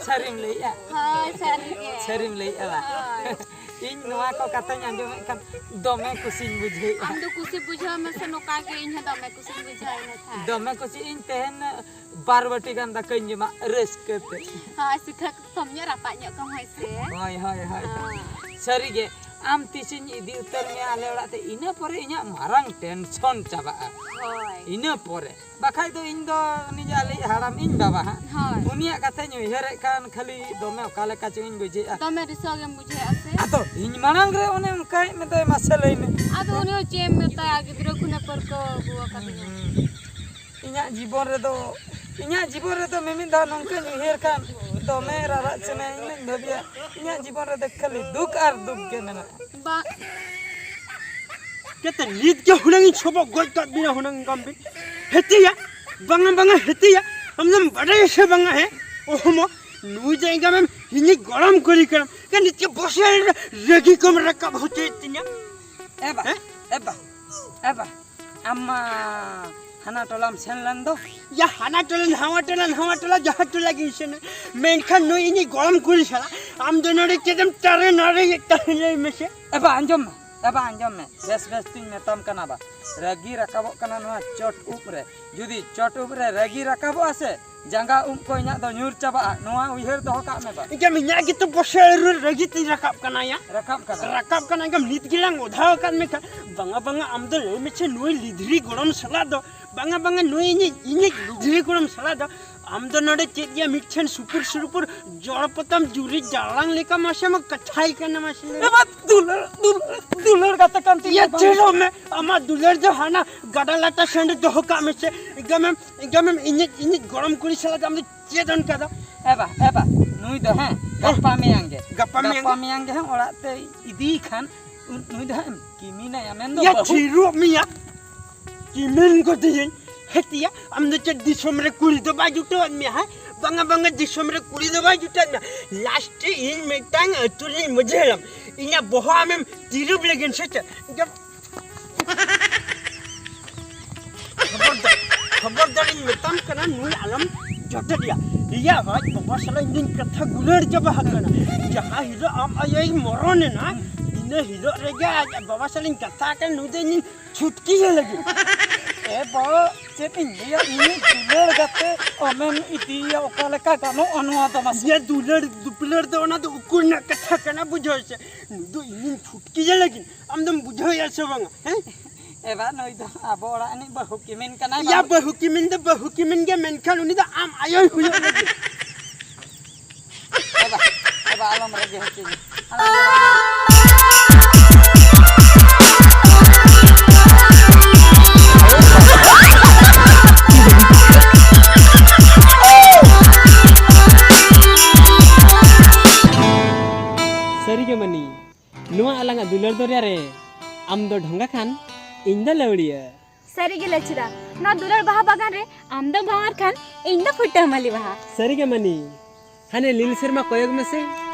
ᱥᱟᱹᱨᱤᱢ ᱞᱟᱹᱭᱮᱜᱼᱟ? ᱦᱳᱭ, ᱥᱟᱹᱨᱤ ᱜᱮ᱾ ᱥᱟᱹᱨᱤᱢ ᱞᱟᱹᱭᱮᱜᱼᱟ ᱵᱟ? ᱦᱳᱭ᱾ ᱤᱧ ᱱᱚᱣᱟ ᱠᱚ ᱠᱟᱛᱷᱟᱧ ᱟᱸᱡᱚᱢᱮᱫ ᱠᱷᱟᱱ ᱫᱚᱢᱮ ᱠᱩᱥᱤᱧ ᱵᱩᱡᱷᱟᱹᱣᱮᱫᱼᱟ᱾ ᱟᱢ ᱫᱚ ᱠᱩᱥᱤ ᱵᱩᱡᱷᱟᱹᱣ ᱢᱮᱥᱮ, ᱱᱚᱝᱠᱟ ᱜᱮ ᱤᱧ ᱦᱚᱸ ᱫᱚᱢᱮ ᱠᱩᱥᱤᱧ ᱵᱩᱡᱷᱟᱹᱣ ᱮᱱᱟ ᱠᱷᱟᱱ᱾ ᱫᱚᱢᱮ ᱠᱩᱥᱤ, ᱤᱧ ᱛᱮᱦᱮᱧ ᱵᱟᱨ ᱵᱟᱹᱴᱤ ᱜᱟᱱ ᱫᱟᱠᱟᱧ ᱡᱚᱢᱟ ᱨᱟᱹᱥᱠᱟᱹ ᱛᱮ᱾ ᱦᱳᱭ, ᱥᱤᱠᱷᱟᱹ ᱠᱚᱢ ᱧᱚᱜ ᱨᱟᱯᱟᱜ ᱧᱚᱜ ᱠᱚᱢ ᱦᱳᱭ ᱥᱮ᱾ ᱦᱳᱭ, ᱦᱳᱭ, ᱦᱳᱭ᱾ ᱦᱳᱭ᱾ ᱥᱟᱹᱨᱤ ᱜᱮ, ᱟᱢ ᱛᱤᱥᱤᱧ ᱤᱫᱤ ᱩᱛᱟᱹᱨ ᱢᱮᱭᱟ ᱟᱞᱮ ᱚᱲᱟᱜ ᱛᱮ, ᱤᱱᱟᱹ ᱯᱚᱨᱮ ᱤᱧᱟᱹᱜ ᱢᱟᱨᱟᱝ ᱴᱮᱱᱥᱚᱱ ᱪᱟᱵᱟᱜᱼᱟ᱾ ᱦᱳᱭ᱾ ᱤᱱᱟᱹ ᱯᱚᱨᱮ, ᱵᱟᱠᱷᱟᱡ ᱫᱚ ᱤᱧ ᱫᱚ ᱩᱱᱤ ᱡᱮ ᱟᱞᱮᱭᱤᱡ ᱦᱟᱲᱟᱢ, ᱤᱧ ᱵᱟᱵᱟ ᱦᱟᱸᱜ, ᱦᱳᱭ᱾ ᱩᱱᱤᱭᱟᱜ ᱠᱟᱛᱷᱟᱧ ᱩᱭᱦᱟᱹᱨᱮᱫ ᱠᱷᱟᱱ ᱠᱷᱟᱹᱞᱤ ᱫᱚᱢᱮ ᱚᱠᱟ ᱞᱮᱠᱟ ᱪᱚᱝ ᱤᱧ ᱵᱩᱡᱷᱟᱹᱣᱮᱫᱼᱟ᱾ ᱫᱚᱢᱮ ᱨᱤᱥᱟᱹᱣ ᱜᱮᱢ ᱵᱩᱡᱷᱟᱹᱣᱮᱫᱼᱟ ᱥᱮ? ᱟᱫᱚ ᱤᱧ ᱢᱟᱲᱟᱝ ᱨᱮ ᱚᱱᱮ ᱚᱱᱠᱟᱭᱮᱫ ᱢᱮᱫᱚᱭ, ᱢᱟᱥᱮ ᱞᱟᱹᱭ ᱢᱮ᱾ ᱟᱫᱚ ᱩᱱᱤ ᱦᱚᱸ ᱪᱮᱫ ᱮᱢ ᱢᱮᱛᱟᱭᱟ, ᱜᱤᱫᱽᱨᱟᱹ ᱠᱷᱚᱱᱮ ᱯᱟᱹᱨᱠᱟᱹᱣ ᱟᱹᱜᱩ ᱟᱠᱟᱫᱤᱧᱟ᱾ ᱦᱩᱸ᱾ ᱤᱧᱟᱹᱜ ᱡᱤᱵᱚᱱ ᱨᱮᱫᱚ, ᱤᱧᱟᱹᱜ ᱡᱤᱵᱚᱱ ᱨᱮᱫᱚ ᱢᱤᱢᱤᱫ ᱫᱷᱟᱣ ᱱᱚᱝᱠᱟᱧ ᱩᱭᱦᱟᱹᱨ ᱠᱷᱟᱱ ᱫᱚᱢᱮ ᱨᱟᱨᱟᱜ ᱥᱟᱱᱟᱧᱟ᱾ ᱤᱧ ᱫᱚᱧ ᱵᱷᱟᱹᱵᱤᱭᱟ, ᱤᱧᱟᱹᱜ ᱡᱤᱵᱚᱱ ᱨᱮᱫᱚ ᱠᱷᱟᱹᱞᱤ ᱫᱩᱠ ᱟᱨ ᱫᱩᱠ ᱜᱮ ᱢᱮᱱᱟᱜᱼᱟ᱾ ᱵᱟ- ᱪᱮᱫ ᱱᱤᱛ ᱜᱮ ᱦᱩᱱᱟᱹᱝ ᱤᱧ ᱥᱚᱵᱚᱜ ᱜᱚᱡ ᱠᱟᱜ ᱵᱤᱱᱟ ᱦᱩᱱᱟᱹᱝ ᱜᱟᱢ ᱵᱤᱱ ᱦᱮᱛᱤᱭᱟ? ᱵᱟᱝᱟ, ᱵᱟᱝᱟ, ᱦᱮᱛᱤᱭᱟ᱾ ᱟᱢ ᱫᱚᱢ ᱵᱟᱰᱟᱭᱟ ᱥᱮ ᱵᱟᱝᱟ? ᱦᱮᱸ, ᱚᱦᱚᱢᱚ, ᱱᱩᱭ ᱡᱟᱭᱜᱟ ᱢᱮᱢ ᱤᱧᱤᱡ ᱜᱚᱲᱚᱢ ᱠᱩᱲᱤ ᱠᱟᱱᱟ᱾ ᱠᱟ ᱱᱤᱛ ᱜᱮ ᱵᱚᱥᱮ ᱨᱟᱹᱜᱤ ᱠᱚᱢ ᱨᱟᱠᱟᱵ ᱦᱚᱪᱚᱭᱮᱫ ᱛᱤᱧᱟ᱾ ᱮ ᱵᱟ, ᱦᱮᱸ? ᱮ ᱵᱟ, ᱮ ᱵᱟ, ᱟᱢ ᱢᱟ ᱦᱟᱱᱟ ᱴᱚᱞᱟᱢ ᱥᱮᱱ ᱞᱮᱱ ᱫᱚ᱾ ᱭᱟ, ᱦᱟᱱᱟ ᱴᱚᱞᱟ, ᱱᱟᱣᱟ ᱴᱚᱞᱟ, ᱱᱟᱣᱟ ᱴᱚᱞᱟ, ᱡᱟᱦᱟᱸ ᱴᱚᱞᱟ ᱜᱤᱧ ᱥᱮᱱᱟ᱾ ᱢᱮᱱᱠᱷᱟᱱ ᱱᱩᱭ ᱤᱧᱤᱡ ᱜᱚᱲᱚᱢ ᱠᱩᱲᱤ ᱥᱟᱞᱟᱜ ᱟᱢ ᱫᱚ ᱱᱚᱰᱮ ᱪᱮᱫ ᱮᱢ ᱴᱟᱨᱮ ᱱᱟᱨᱮᱭᱮᱫ ᱛᱟᱦᱮᱸ, ᱞᱟᱹᱭ ᱢᱮᱥᱮ? ᱮ ᱵᱟ, ᱟᱸᱡᱚᱢ ᱢᱮ, ᱮ ᱵᱟ, ᱟᱸᱡᱚᱢ ᱢᱮ, ᱵᱮᱥ ᱵᱮᱥ ᱛᱤᱧ ᱢᱮᱛᱟᱢ ᱠᱟᱱᱟ ᱵᱟ᱾ ᱨᱟᱹᱜᱤ ᱨᱟᱠᱟᱵᱚᱜ ᱠᱟᱱᱟ ᱱᱚᱣᱟ ᱪᱚᱴ ᱩᱵ ᱨᱮ᱾ ᱡᱩᱫᱤ ᱪᱚᱴ ᱩᱵ ᱨᱮ ᱨᱟᱹᱜᱤ ᱨᱟᱠᱟᱵᱚᱜᱼᱟ ᱥᱮ, ᱡᱟᱸᱜᱟ ᱩᱵ ᱠᱚ ᱤᱧᱟᱹᱜ ᱫᱚ ᱧᱩᱨ ᱪᱟᱵᱟᱜᱼᱟ, ᱱᱚᱣᱟ ᱩᱭᱦᱟᱹᱨ ᱫᱚᱦᱚ ᱠᱟᱜ ᱢᱮ ᱵᱟ᱾ ᱤᱧᱟᱹᱜ ᱜᱮᱛᱚ ᱵᱚᱥᱮ ᱨᱟᱹᱜᱤ ᱛᱤᱧ ᱨᱟᱠᱟᱵ ᱠᱟᱱᱟ ᱭᱟ᱾ ᱨᱟᱠᱟᱵ ᱠᱟᱱᱟ᱾ ᱨᱟᱠᱟᱵ ᱠᱟᱱᱟ, ᱮᱱᱠᱷᱟᱱ ᱱᱤᱛ ᱜᱮᱞᱟᱝ ᱚᱫᱷᱟᱣ ᱟᱠᱟᱫ ᱢᱮ ᱠᱷᱟᱱ᱾ ᱵᱟᱝᱟ, ᱵᱟᱝᱟ, ᱟᱢ ᱫᱚ ᱞᱟᱹᱭ ᱢᱮᱥᱮ, ᱱᱩᱭ ᱞᱤᱫᱷᱨᱤ ᱜᱚᱲᱚᱢ ᱥᱟᱞᱟᱜ ᱫᱚ, ᱵᱟᱝᱟ, ᱵᱟᱝᱟ, ᱱᱩᱭ ᱤᱧᱤᱡ, ᱤᱧᱤᱡ ᱞᱤᱫᱷᱨᱤ ᱜᱚᱲᱚᱢ ᱥᱟᱞᱟᱜ ᱫᱚ ᱟᱢ ᱫᱚ ᱱᱚᱰᱮ ᱪᱮᱫ ᱜᱮᱭᱟ, ᱢᱤᱫᱴᱷᱮᱱ ᱥᱩᱯᱩᱨ ᱥᱩᱯᱩᱨ ᱡᱚᱲ ᱯᱚᱛᱟᱢ ᱡᱩᱨᱤ ᱡᱟᱲᱟᱝ ᱞᱮᱠᱟ ᱢᱟᱥᱮ ᱢᱟ ᱠᱟᱛᱷᱟᱭ ᱠᱟᱱᱟ ᱢᱟᱥᱮ ᱞᱟᱹᱭ ᱢᱮ᱾ ᱮ ᱵᱟ, ᱫᱩᱞᱟᱹᱲ, ᱫᱩᱞᱟᱹᱲ, ᱫᱩᱞᱟᱹᱲ ᱠᱟᱛᱷᱟ ᱠᱟᱱ ᱛᱤᱧ ᱤᱭᱟᱹ ᱫᱚ ᱵᱟᱝ᱾ ᱪᱮᱫᱚᱜ ᱢᱮ, ᱟᱢᱟᱜ ᱫᱩᱞᱟᱹᱲ ᱫᱚ ᱦᱟᱱᱟ ᱜᱟᱰᱟ ᱞᱟᱴᱟ ᱥᱮᱱ ᱨᱮ ᱫᱚᱦᱚ ᱠᱟᱜ ᱢᱮᱥᱮ᱾ ᱮᱠᱫᱚᱢᱮᱢ, ᱮᱠᱫᱚᱢᱮᱢ ᱤᱧᱤᱡ, ᱤᱧᱤᱡ ᱜᱚᱲᱚᱢ ᱠᱩᱲᱤ ᱥᱟᱞᱟᱜ ᱫᱚ ᱟᱢ ᱫᱚ ᱪᱮᱫ ᱚᱱᱠᱟ ᱫᱚ? ᱮ ᱵᱟ, ᱮ ᱵᱟ, ᱱᱩᱭ ᱫᱚ ᱦᱮᱸ, ᱦᱮᱸ᱾ ᱜᱟᱯᱟ ᱢᱮᱭᱟᱝ ᱜᱮ᱾ ᱜᱟᱯᱟ ᱢᱮᱭᱟᱝ ᱜᱟᱯᱟ ᱜᱮ? ᱢᱮᱭᱟᱝ ᱜᱮ ᱦᱟᱸᱜ ᱚᱲᱟᱜ ᱛᱮ ᱤᱫᱤᱭᱮ ᱠᱷᱟᱱ, ᱩᱱ-, ᱱᱩᱭ ᱫᱚ ᱦᱟᱸᱜ ᱮᱢ ᱠᱤᱢᱤᱱᱟᱭᱟ ᱢᱮᱱ ᱫᱚ ᱭᱟ, ᱵᱟᱹᱦᱩ᱾ ᱪᱤᱨᱩᱜ ᱢᱮᱭᱟ᱾ ᱠᱤᱢᱤᱱ ᱠᱚ ᱛᱮᱦᱮᱧ ᱦᱮᱛᱤᱭᱟ, ᱟᱢ ᱫᱚ ᱪᱮᱫ ᱫᱤᱥᱚᱢ ᱨᱮ ᱠᱩᱲᱤ ᱫᱚ ᱵᱟᱭ ᱡᱩᱴᱟᱹᱣᱟᱫ ᱢᱮᱭᱟ, ᱦᱮᱸ? ᱵᱟᱝᱟ, ᱵᱟᱝᱟ, ᱫᱤᱥᱚᱢ ᱨᱮ ᱠᱩᱲᱤ ᱫᱚ ᱵᱟᱭ ᱡᱩᱴᱟᱹᱣᱟᱫ ᱢᱮᱭᱟ᱾ ᱞᱟᱥᱴ ᱨᱮ ᱤᱧ ᱢᱤᱫᱴᱟᱝ ᱟᱹᱛᱩ ᱨᱤᱧ ᱢᱟᱹᱡᱷᱤ ᱦᱟᱲᱟᱢ, ᱤᱧᱟᱹᱜ ᱵᱚᱦᱚᱜ ᱟᱢᱮᱢ ᱛᱤᱨᱩᱵ ᱞᱟᱹᱜᱤᱫ ᱥᱮ ᱪᱮᱫ? ᱡᱚᱵ-, ᱠᱷᱚᱵᱚᱨᱫᱟᱨ, ᱠᱷᱚᱵᱚᱨᱫᱟᱨᱤᱧ ᱢᱮᱛᱟᱢ ᱠᱟᱱᱟ, ᱱᱩᱭ ᱟᱞᱚᱢ ᱡᱚᱴᱮᱫ ᱮᱭᱟ᱾ ᱮᱭᱟ, ᱟᱡ ᱵᱟᱵᱟ ᱥᱟᱞᱟᱜ ᱤᱧ ᱫᱩᱧ ᱠᱟᱛᱷᱟ ᱜᱩᱞᱟᱹᱲ ᱪᱟᱵᱟ ᱟᱠᱟᱱᱟ᱾ ᱡᱟᱦᱟᱸ ᱦᱤᱞᱳᱜ ᱟᱢ ᱟᱭᱳᱭ ᱢᱚᱨᱚᱱ ᱮᱱᱟ, ᱤᱱᱟᱹ ᱦᱤᱞᱳᱜ ᱨᱮᱜᱮ ᱟᱡ ᱵᱟᱵᱟ ᱥᱟᱞᱟᱜ ᱤᱧ ᱠᱟᱛᱷᱟ ᱟᱠᱟᱱ, ᱱᱩᱭ ᱫᱚ ᱤᱧᱤᱧ ᱪᱷᱩᱴᱠᱤᱭᱮ ᱞᱟᱹᱜᱤᱫ᱾ ᱮ ᱵᱟ, ᱪᱮᱫ ᱤᱧ ᱞᱟᱹᱭᱟ, ᱤᱧᱤᱡ ᱫᱩᱞᱟᱹᱲ ᱜᱟᱛᱮ ᱟᱢᱮᱢ ᱤᱫᱤᱭᱮᱭᱟ, ᱚᱠᱟ ᱞᱮᱠᱟ ᱜᱟᱱᱚᱜᱼᱟ ᱱᱚᱣᱟ ᱫᱚ ᱢᱟᱥᱮ? ᱤᱭᱟᱹ, ᱫᱩᱞᱟᱹᱲ ᱫᱩᱯᱞᱟᱹᱲ ᱫᱚ ᱚᱱᱟ ᱫᱚ ᱩᱠᱩ ᱨᱮᱱᱟᱜ ᱠᱟᱛᱷᱟ ᱠᱟᱱᱟ, ᱵᱩᱡᱷᱟᱹᱣ ᱥᱮ? ᱱᱩᱭ ᱫᱚ ᱤᱧᱤᱧ ᱪᱷᱩᱴᱠᱤᱭᱮ ᱞᱟᱹᱜᱤᱫ᱾ ᱟᱢ ᱫᱚᱢ ᱵᱩᱡᱷᱟᱹᱣᱮᱫᱼᱟ ᱥᱮ ᱵᱟᱝᱟ? ᱦᱮᱸ? ᱮ ᱵᱟ, ᱱᱩᱭ ᱫᱚ ᱟᱵᱚ ᱚᱲᱟᱜ ᱨᱤᱱᱤᱡ ᱵᱟᱹᱦᱩ ᱠᱤᱢᱤᱱ ᱠᱟᱱᱟᱭ ᱭᱟ, ᱵᱟᱹᱵᱩ᱾ ᱵᱟᱹᱦᱩ ᱠᱤᱢᱤᱱ ᱫᱚ ᱵᱟᱹᱦᱩ ᱠᱤᱢᱤᱱ ᱜᱮ, ᱢᱮᱱᱠᱷᱟᱱ ᱩᱱᱤ ᱫᱚ ᱟᱢ ᱟᱭᱳᱭ ᱦᱩᱭᱩᱜ ᱞᱟᱹᱜᱤᱫ᱾ ᱮ ᱵᱟ, ᱮ ᱵᱟ, ᱟᱞᱚᱢ ᱨᱟᱹᱜᱤ ᱦᱚᱪᱚᱧᱟ᱾ ᱟᱞᱚᱢ ᱨᱟᱹᱜᱤ᱾ ᱥᱟᱹᱨᱤᱜᱮ ᱢᱟᱹᱱᱤ, ᱱᱚᱣᱟ ᱟᱞᱟᱝᱟᱜ ᱫᱩᱞᱟᱹᱲ ᱫᱚᱨᱭᱟ ᱨᱮ ᱟᱢ ᱫᱚ ᱰᱷᱚᱸᱜᱟ ᱠᱷᱟᱱ ᱤᱧ ᱫᱚ ᱞᱟᱹᱣᱲᱤᱭᱟᱹ᱾ ᱥᱟᱹᱨᱤᱜᱮ ᱞᱟᱹᱪᱷᱤᱫᱟ, ᱱᱚᱣᱟ ᱫᱩᱞᱟᱹᱲ ᱵᱟᱦᱟ ᱵᱟᱜᱟᱱ ᱨᱮ ᱟᱢ ᱫᱚ ᱵᱷᱟᱶᱟᱨ ᱠᱷᱟᱱ ᱤᱧ ᱫᱚ ᱯᱷᱩᱴᱟᱹᱣ ᱢᱟᱹᱞᱤ ᱵᱟᱦᱟ᱾ ᱥᱟᱹᱨᱤᱜᱮ ᱢᱟᱹᱱᱤ, ᱦᱟᱱᱮ ᱞᱤᱞ ᱥᱮᱨᱢᱟ ᱠᱚᱭᱚᱜ ᱢᱮᱥᱮ,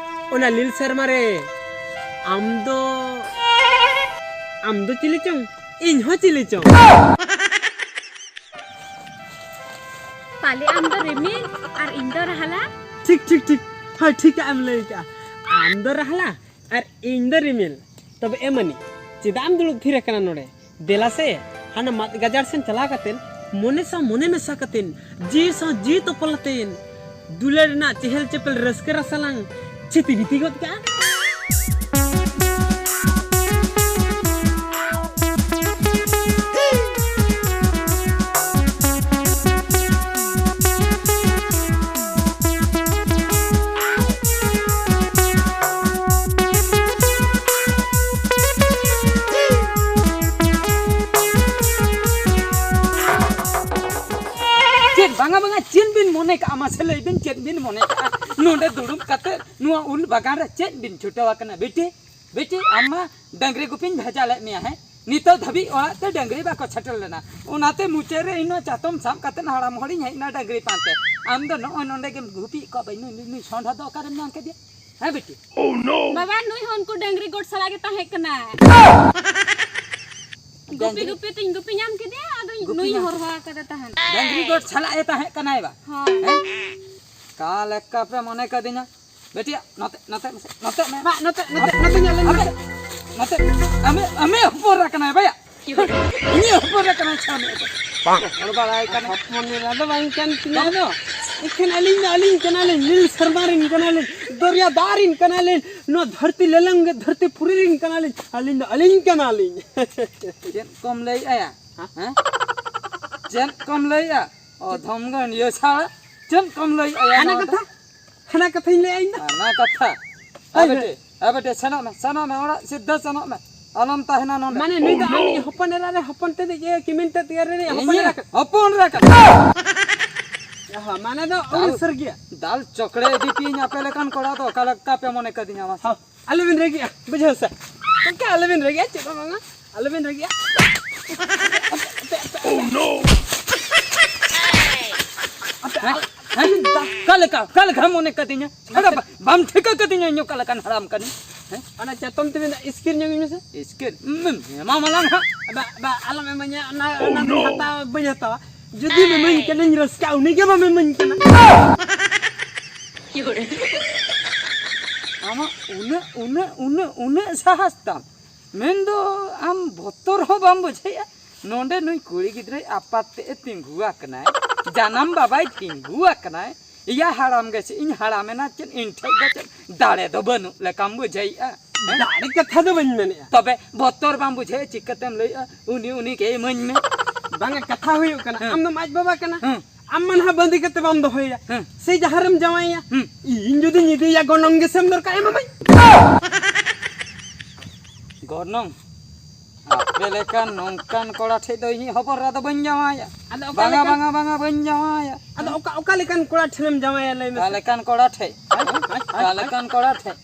ᱚᱱᱟ ᱞᱤᱞ ᱥᱮᱨᱢᱟ ᱨᱮ ᱟᱢ ᱫᱚ, ᱟᱢ ᱫᱚ ᱪᱤᱞᱤ ᱪᱚᱝ, ᱤᱧ ᱦᱚᱸ ᱪᱤᱞᱤ ᱪᱚᱝ᱾ ᱯᱟᱞᱮ ᱟᱢ ᱫᱚ ᱨᱤᱢᱤᱞ ᱟᱨ ᱤᱧ ᱫᱚ ᱨᱟᱦᱞᱟ? ᱴᱷᱤᱠ, ᱴᱷᱤᱠ, ᱴᱷᱤᱠ᱾ ᱦᱳᱭ, ᱴᱷᱤᱠᱟᱜ ᱮᱢ ᱞᱟᱹᱭ ᱠᱟᱜᱼᱟ᱾ ᱟᱢ ᱫᱚ ᱨᱟᱦᱞᱟ ᱟᱨ ᱤᱧ ᱫᱚ ᱨᱤᱢᱤᱞ᱾ ᱛᱚᱵᱮ ᱮ ᱢᱟᱹᱱᱤ, ᱪᱮᱫᱟᱜ ᱮᱢ ᱫᱩᱲᱩᱵ ᱛᱷᱤᱨ ᱟᱠᱟᱱᱟ ᱱᱚᱰᱮ? ᱫᱮᱞᱟ ᱥᱮ, ᱦᱟᱱᱟ ᱢᱟᱫ ᱜᱟᱡᱟᱲ ᱥᱮᱱ ᱪᱟᱞᱟᱣ ᱠᱟᱛᱮᱱ, ᱢᱚᱱᱮ ᱥᱟᱶ ᱢᱚᱱᱮ ᱢᱮᱥᱟ ᱠᱟᱛᱮᱱ, ᱡᱤᱣᱤ ᱥᱟᱶ ᱡᱤᱣᱤ ᱛᱚᱯᱚᱞ ᱟᱛᱮᱱ, ᱫᱩᱞᱟᱹᱲ ᱨᱮᱱᱟᱜ ᱪᱮᱦᱮᱞ ᱪᱮᱯᱮᱞ ᱨᱟᱹᱥᱠᱟᱹ ᱨᱟᱥᱟ ᱞᱟᱝ ᱪᱷᱤᱛᱤ ᱵᱤᱛᱤ ᱜᱚᱫ ᱠᱟᱜᱼᱟ᱾ ᱪᱮᱫ ᱵᱟᱝᱟ, ᱵᱟᱝᱟ, ᱪᱮᱫ ᱵᱤᱱ ᱢᱚᱱᱮ ᱠᱟᱜᱼᱟ? ᱢᱟᱥᱮ ᱞᱟᱹᱭ ᱵᱤᱱ, ᱪᱮᱫ ᱵᱤᱱ ᱢᱚᱱᱮ ᱠᱟᱜᱼᱟ? ᱱᱚᱰᱮ ᱫᱩᱲᱩᱵ ᱠᱟᱛᱮ ᱱᱚᱣᱟ ᱩᱞ ᱵᱟᱜᱟᱱ ᱨᱮ ᱪᱮᱫ ᱵᱤᱱ ᱪᱷᱩᱴᱟᱹᱣ ᱟᱠᱟᱱᱟ? ᱵᱤᱴᱤ, ᱵᱤᱴᱤ, ᱟᱢ ᱢᱟ ᱰᱟᱹᱝᱨᱤ ᱜᱩᱯᱤᱧ ᱵᱷᱮᱡᱟ ᱞᱮᱫ ᱢᱮᱭᱟ, ᱦᱮᱸ? ᱱᱤᱛᱚᱜ ᱫᱷᱟᱹᱵᱤᱡ ᱚᱲᱟᱜ ᱛᱮ ᱰᱟᱹᱝᱨᱤ ᱵᱟᱠᱚ ᱥᱮᱴᱮᱨ ᱞᱮᱱᱟ᱾ ᱚᱱᱟᱛᱮ ᱢᱩᱪᱟᱹᱫ ᱨᱮ ᱤᱧ ᱱᱚᱣᱟ ᱪᱟᱛᱚᱢ ᱥᱟᱵ ᱠᱟᱛᱮ ᱦᱟᱲᱟᱢ ᱦᱚᱲᱤᱧ ᱦᱮᱡ ᱮᱱᱟ ᱰᱟᱹᱝᱨᱤ ᱯᱟᱱᱛᱮ᱾ ᱟᱢ ᱫᱚ ᱱᱚᱜᱼᱚᱭ ᱱᱚᱰᱮ ᱜᱮᱢ ᱜᱩᱯᱤᱭᱮᱫ ᱠᱚᱣᱟ᱾ ᱵᱟᱹᱧ, ᱱᱩᱭ, ᱱᱩᱭ ᱥᱚᱸᱰᱷᱟ ᱫᱚ ᱚᱠᱟᱨᱮᱢ ᱧᱟᱢ ᱠᱮᱫᱮᱭᱟ? ᱦᱮᱸ ᱵᱤᱴᱤ? ᱵᱟᱵᱟ, ᱱᱩᱭ ᱦᱚᱸ ᱩᱱᱠᱩ ᱰᱟᱹᱝᱨᱤ ᱜᱚᱴ ᱥᱟᱞᱟᱜ ᱜᱮ ᱛᱟᱦᱮᱸ ᱠᱟᱱᱟᱭ᱾ ᱜᱩᱯᱤ ᱰᱟᱝᱨᱤ? ᱜᱩᱯᱤ ᱛᱤᱧ ᱜᱩᱯᱤ ᱧᱟᱢ ᱠᱮᱫᱮᱭᱟ, ᱟᱫᱚ ᱜᱩᱯᱤ ᱱᱩᱭ ᱧᱟᱢ? ᱦᱚᱨᱦᱚ ᱟᱠᱟᱫᱮ ᱛᱟᱦᱮᱸᱫ᱾ ᱰᱟᱝᱨᱤ ᱜᱚᱴ ᱥᱟᱞᱟᱜ ᱮ ᱛᱟᱦᱮᱸ ᱠᱟᱱᱟᱭ ᱵᱟ? ᱦᱳᱭ᱾ ᱦᱮᱸ? ᱠᱟ ᱞᱮᱠᱟ ᱯᱮ ᱢᱚᱱᱮ ᱠᱟᱫᱤᱧᱟ? ᱵᱮᱴᱤᱭᱟ, ᱱᱚᱛᱮ, ᱱᱚᱛᱮ ᱢᱮᱥᱮ, ᱱᱚᱛᱮ ᱢᱮ᱾ ᱵᱟ, ᱱᱚᱛᱮ, ᱱᱚᱛᱮ, ᱱᱚᱛᱮ ᱧᱮᱞ ᱞᱮ ᱟᱵᱮ, ᱢᱮᱥᱮ᱾ ᱱᱚᱛᱮ, ᱟᱢᱮ, ᱟᱢᱮ ᱦᱚᱯᱚᱱ ᱨᱟ ᱠᱟᱱᱟᱭ ᱵᱟᱭᱟ᱾ ᱤᱧᱤᱡ ᱦᱚᱯᱚᱱ ᱨᱟ ᱠᱟᱱᱟᱭ ᱪᱷᱟ ᱢᱮ᱾ ᱦᱚᱲ ᱵᱟᱲᱟᱭ ᱠᱟᱱᱟ᱾ ᱦᱚᱯᱚᱱ ᱮᱨᱟ ᱫᱚ ᱵᱟᱝ ᱠᱟᱱ ᱛᱤᱧᱟ ᱫᱚ᱾ ᱮᱠᱷᱮᱱ ᱟᱹᱞᱤᱧ ᱫᱚ ᱟᱹᱞᱤᱧ ᱠᱟᱱᱟᱞᱤᱧ, ᱱᱤᱞ ᱥᱮᱨᱢᱟ ᱨᱤᱱ ᱠᱟᱱᱟᱞᱤᱧ, ᱫᱚᱨᱭᱟ ᱫᱟᱜ ᱨᱤᱱ ᱠᱟᱱᱟᱞᱤᱧ, ᱱᱚᱣᱟ ᱫᱷᱟᱹᱨᱛᱤ ᱞᱮᱞᱮᱝ ᱜᱮ ᱫᱷᱟᱹᱨᱛᱤ ᱯᱩᱨᱤ ᱨᱤᱱ ᱠᱟᱱᱟᱞᱤᱧ, ᱟᱹᱞᱤᱧ ᱫᱚ ᱟᱹᱞᱤᱧ ᱠᱟᱱᱟᱞᱤᱧ᱾ ᱪᱮᱫ ᱠᱚᱢ ᱞᱟᱹᱭᱮᱜᱼᱟ ᱭᱟ? ᱦᱮᱸ? ᱦᱮᱸ? ᱪᱮᱫ ᱠᱚᱢ ᱞᱟᱹᱭᱮᱜᱼᱟ? ᱚ, ᱫᱷᱚᱢᱜᱟᱹᱱ ᱤᱭᱟᱹ ᱪᱷᱟᱲᱟ ᱪᱮᱫ ᱠᱚᱢ ᱞᱟᱹᱭᱮᱜᱼᱟ ᱭᱟ ᱦᱟᱱᱟ ᱱᱚᱣᱟ ᱫᱚ? ᱠᱟᱛᱷᱟ? ᱦᱟᱱᱟ ᱠᱟᱛᱷᱟᱧ ᱞᱟᱹᱭᱟ ᱤᱧ ᱫᱚ᱾ ᱦᱟᱱᱟ ᱠᱟᱛᱷᱟ᱾ ᱦᱳᱭ, ᱟᱵᱮᱴᱮ, ᱦᱳᱭ᱾ ᱟᱵᱮᱴᱮ, ᱥᱮᱱᱚᱜ ᱢᱮ, ᱥᱮᱱᱚᱜ ᱢᱮ, ᱚᱲᱟᱜ ᱥᱤᱫᱷᱟᱹ ᱥᱮᱱᱚᱜ ᱢᱮ᱾ ᱟᱞᱚᱢ ᱛᱟᱦᱮᱱᱟ ᱱᱚᱰᱮ᱾ ᱢᱟᱱᱮ ᱱᱩᱭ ᱫᱚ ᱟᱢᱤᱡ ᱦᱚᱯᱚᱱ ᱮᱨᱟ ᱨᱮ ᱦᱚᱯᱚᱱ ᱛᱮᱫ ᱤᱭᱟᱹ ᱠᱤᱢᱤᱱ ᱛᱮᱫ ᱤᱭᱟᱹ ᱨᱮ ᱦᱚᱯᱚᱱ ᱤᱧᱤᱡ ᱮᱨᱟ ᱠᱟᱱᱟ᱾ ᱦᱚᱯᱚᱱ ᱮᱨᱟ ᱠᱟᱱᱟ᱾ ᱚ, ᱢᱟᱱᱮ ᱫᱚ ᱫᱟᱞ, ᱩᱲᱤᱥᱥᱟᱨ ᱜᱮᱭᱟ᱾ ᱫᱟᱞ ᱪᱚᱠᱲᱮ ᱤᱫᱤ ᱯᱮᱭᱟᱹᱧ ᱟᱯᱮ ᱞᱮᱠᱟᱱ ᱠᱚᱲᱟ ᱫᱚ ᱚᱠᱟ ᱞᱮᱠᱟ ᱯᱮ ᱢᱚᱱᱮ ᱠᱟᱫᱤᱧᱟ ᱢᱟᱥᱮ? ᱦᱚᱸ, ᱟᱞᱚᱵᱤᱱ ᱨᱟᱹᱜᱤᱜᱼᱟ, ᱵᱩᱡᱷᱟᱹᱣ ᱥᱮ? ᱜᱚᱢᱠᱮ, ᱟᱞᱚᱵᱤᱱ ᱨᱟᱹᱜᱤᱜᱼᱟ, ᱪᱮᱫ ᱦᱚᱸ ᱵᱟᱝᱟ᱾ ᱟᱞᱚᱵᱤᱱ ᱨᱟᱹᱜᱤᱜᱼᱟ᱾ ᱟᱯᱮ, ᱟᱯᱮ, ᱟᱯᱮ, ᱟᱯᱮ, ᱟᱯᱮ, ᱦᱮᱸ? ᱦᱮᱸ? ᱚᱠᱟ ᱞᱮᱠᱟ, ᱚᱠᱟ ᱞᱮᱠᱟ ᱢᱚᱱᱮ ᱠᱟᱫᱤᱧᱟ? ᱟᱫᱚ ᱵᱟ-, ᱵᱟᱢ ᱴᱷᱤᱠᱟᱹ ᱠᱟᱫᱤᱧᱟ ᱤᱧ ᱚᱠᱟ ᱞᱮᱠᱟᱱ ᱦᱟᱲᱟᱢ ᱠᱟᱹᱱᱟᱹᱧ? ᱦᱮᱸ? ᱚᱱᱟ ᱪᱟᱛᱚᱢ ᱛᱮᱵᱤᱱ ᱤᱥᱠᱤᱨ ᱧᱚᱜ ᱤᱧ ᱢᱮᱥᱮ᱾ ᱤᱥᱠᱤᱨ? ᱩᱢ, ᱮᱢᱟ ᱢᱟᱞᱟᱝ ᱦᱟᱸᱜ᱾ ᱵᱟ, ᱵᱟ, ᱟᱞᱚᱢ ᱤᱢᱟᱹᱧᱟ, ᱚᱱᱟ, ᱚᱱᱟ ᱫᱚᱧ ᱦᱟᱛᱟᱣᱟ, ᱵᱟᱹᱧ ᱦᱟᱛᱟᱣᱟ᱾ ᱡᱩᱫᱤᱢ ᱤᱢᱟᱹᱧ ᱠᱟᱱᱟᱧ ᱨᱟᱹᱥᱠᱟᱹ, ᱩᱱᱤ ᱜᱮ ᱵᱟᱢ ᱤᱢᱟᱹᱧ ᱠᱟᱱᱟ᱾ ᱟᱢᱟᱜ ᱩᱱᱟᱹᱜ, ᱩᱱᱟᱹᱜ, ᱩᱱᱟᱹᱜ, ᱩᱱᱟᱹᱜ ᱥᱟᱦᱟᱥ ᱛᱟᱢ, ᱢᱮᱱᱫᱚ ᱟᱢ ᱵᱚᱛᱚᱨ ᱦᱚᱸ ᱵᱟᱢ ᱵᱩᱡᱷᱟᱹᱣᱮᱫᱼᱟ᱾ ᱱᱚᱰᱮ ᱱᱩᱭ ᱠᱩᱲᱤ ᱜᱤᱫᱽᱨᱟᱹᱭ ᱟᱯᱟᱛ ᱛᱮ ᱮ ᱛᱤᱸᱜᱩ ᱟᱠᱟᱱᱟᱭ, ᱡᱟᱱᱟᱢ ᱵᱟᱵᱟᱭ ᱛᱤᱸᱜᱩ ᱟᱠᱟᱱᱟᱭ᱾ ᱤᱭᱟ ᱦᱟᱲᱟᱢ ᱜᱮ ᱪᱮᱫ ᱤᱧ ᱦᱟᱲᱟᱢᱮᱱᱟ ᱪᱮᱫ, ᱤᱧ ᱴᱷᱮᱡ ᱫᱚ ᱪᱮᱫ ᱫᱟᱲᱮ ᱫᱚ ᱵᱟᱹᱱᱩᱜ ᱞᱮᱠᱟᱢ ᱵᱩᱡᱷᱟᱹᱣᱮᱫᱼᱟ? ᱦᱮᱸ? ᱫᱟᱲᱮ ᱠᱟᱛᱷᱟ ᱫᱚ ᱵᱟᱹᱧ ᱢᱮᱱᱮᱫᱼᱟ᱾ ᱛᱚᱵᱮ ᱵᱚᱛᱚᱨ ᱵᱟᱢ ᱵᱩᱡᱷᱟᱹᱣᱮᱫᱼᱟ, ᱪᱤᱠᱟᱹᱛᱮᱢ ᱞᱟᱹᱭᱮᱫᱼᱟ ᱩᱱᱤ, ᱩᱱᱤ ᱜᱮ ᱤᱢᱟᱹᱧ ᱢᱮ? ᱵᱟᱝᱟ, ᱠᱟᱛᱷᱟ ᱦᱩᱭᱩᱜ ᱠᱟᱱᱟ, ᱦᱮᱸ᱾ ᱟᱢ ᱫᱚᱢ ᱟᱡ ᱵᱟᱵᱟ ᱠᱟᱱᱟ᱾ ᱦᱮᱸ᱾ ᱟᱢ ᱢᱟ ᱱᱟᱦᱟᱜ ᱵᱟᱸᱫᱤ ᱠᱟᱛᱮ ᱵᱟᱢ ᱫᱚᱦᱚᱭᱮᱭᱟ᱾ ᱦᱮᱸ᱾ ᱥᱮ ᱡᱟᱦᱟᱸ ᱨᱮᱢ ᱡᱟᱶᱟᱭᱮᱭᱟ᱾ ᱦᱮᱸ᱾ ᱤᱧ ᱡᱩᱫᱤᱧ ᱤᱫᱤᱭᱮᱭᱟ ᱜᱚᱱᱚᱝ ᱜᱮᱥᱮᱢ ᱫᱚᱨᱠᱟᱨ ᱮᱢᱟᱢᱟᱹᱧ᱾ ᱜᱚᱱᱚᱝ? ᱟᱯᱮ ᱞᱮᱠᱟᱱ ᱱᱚᱝᱠᱟᱱ ᱠᱚᱲᱟ ᱴᱷᱮᱡ ᱫᱚ ᱤᱧᱤᱡ ᱦᱚᱯᱚᱱ ᱮᱨᱟ ᱫᱚ ᱵᱟᱹᱧ ᱡᱟᱶᱟᱭᱟ᱾ ᱟᱫᱚ ᱚᱠᱟ ᱵᱟᱝᱟ, ᱞᱮᱠᱟᱱ ᱵᱟᱝᱟ, ᱵᱟᱝᱟ, ᱵᱟᱹᱧ ᱡᱟᱶᱟᱭᱟ᱾ ᱟᱫᱚ ᱚᱠᱟ, ᱚᱠᱟ ᱞᱮᱠᱟᱱ ᱠᱚᱲᱟ ᱴᱷᱮᱱᱮᱢ ᱡᱟᱶᱟᱭᱟ ᱞᱟᱹᱭ ᱢᱮᱥᱮ? ᱚᱠᱟ ᱞᱮᱠᱟᱱ ᱠᱚᱲᱟ ᱴᱷᱮᱡ? ᱦᱮᱸ? ᱦᱮᱸ? ᱚᱠᱟ ᱞᱮᱠᱟᱱ ᱠᱚᱲᱟ ᱴᱷᱮᱡ?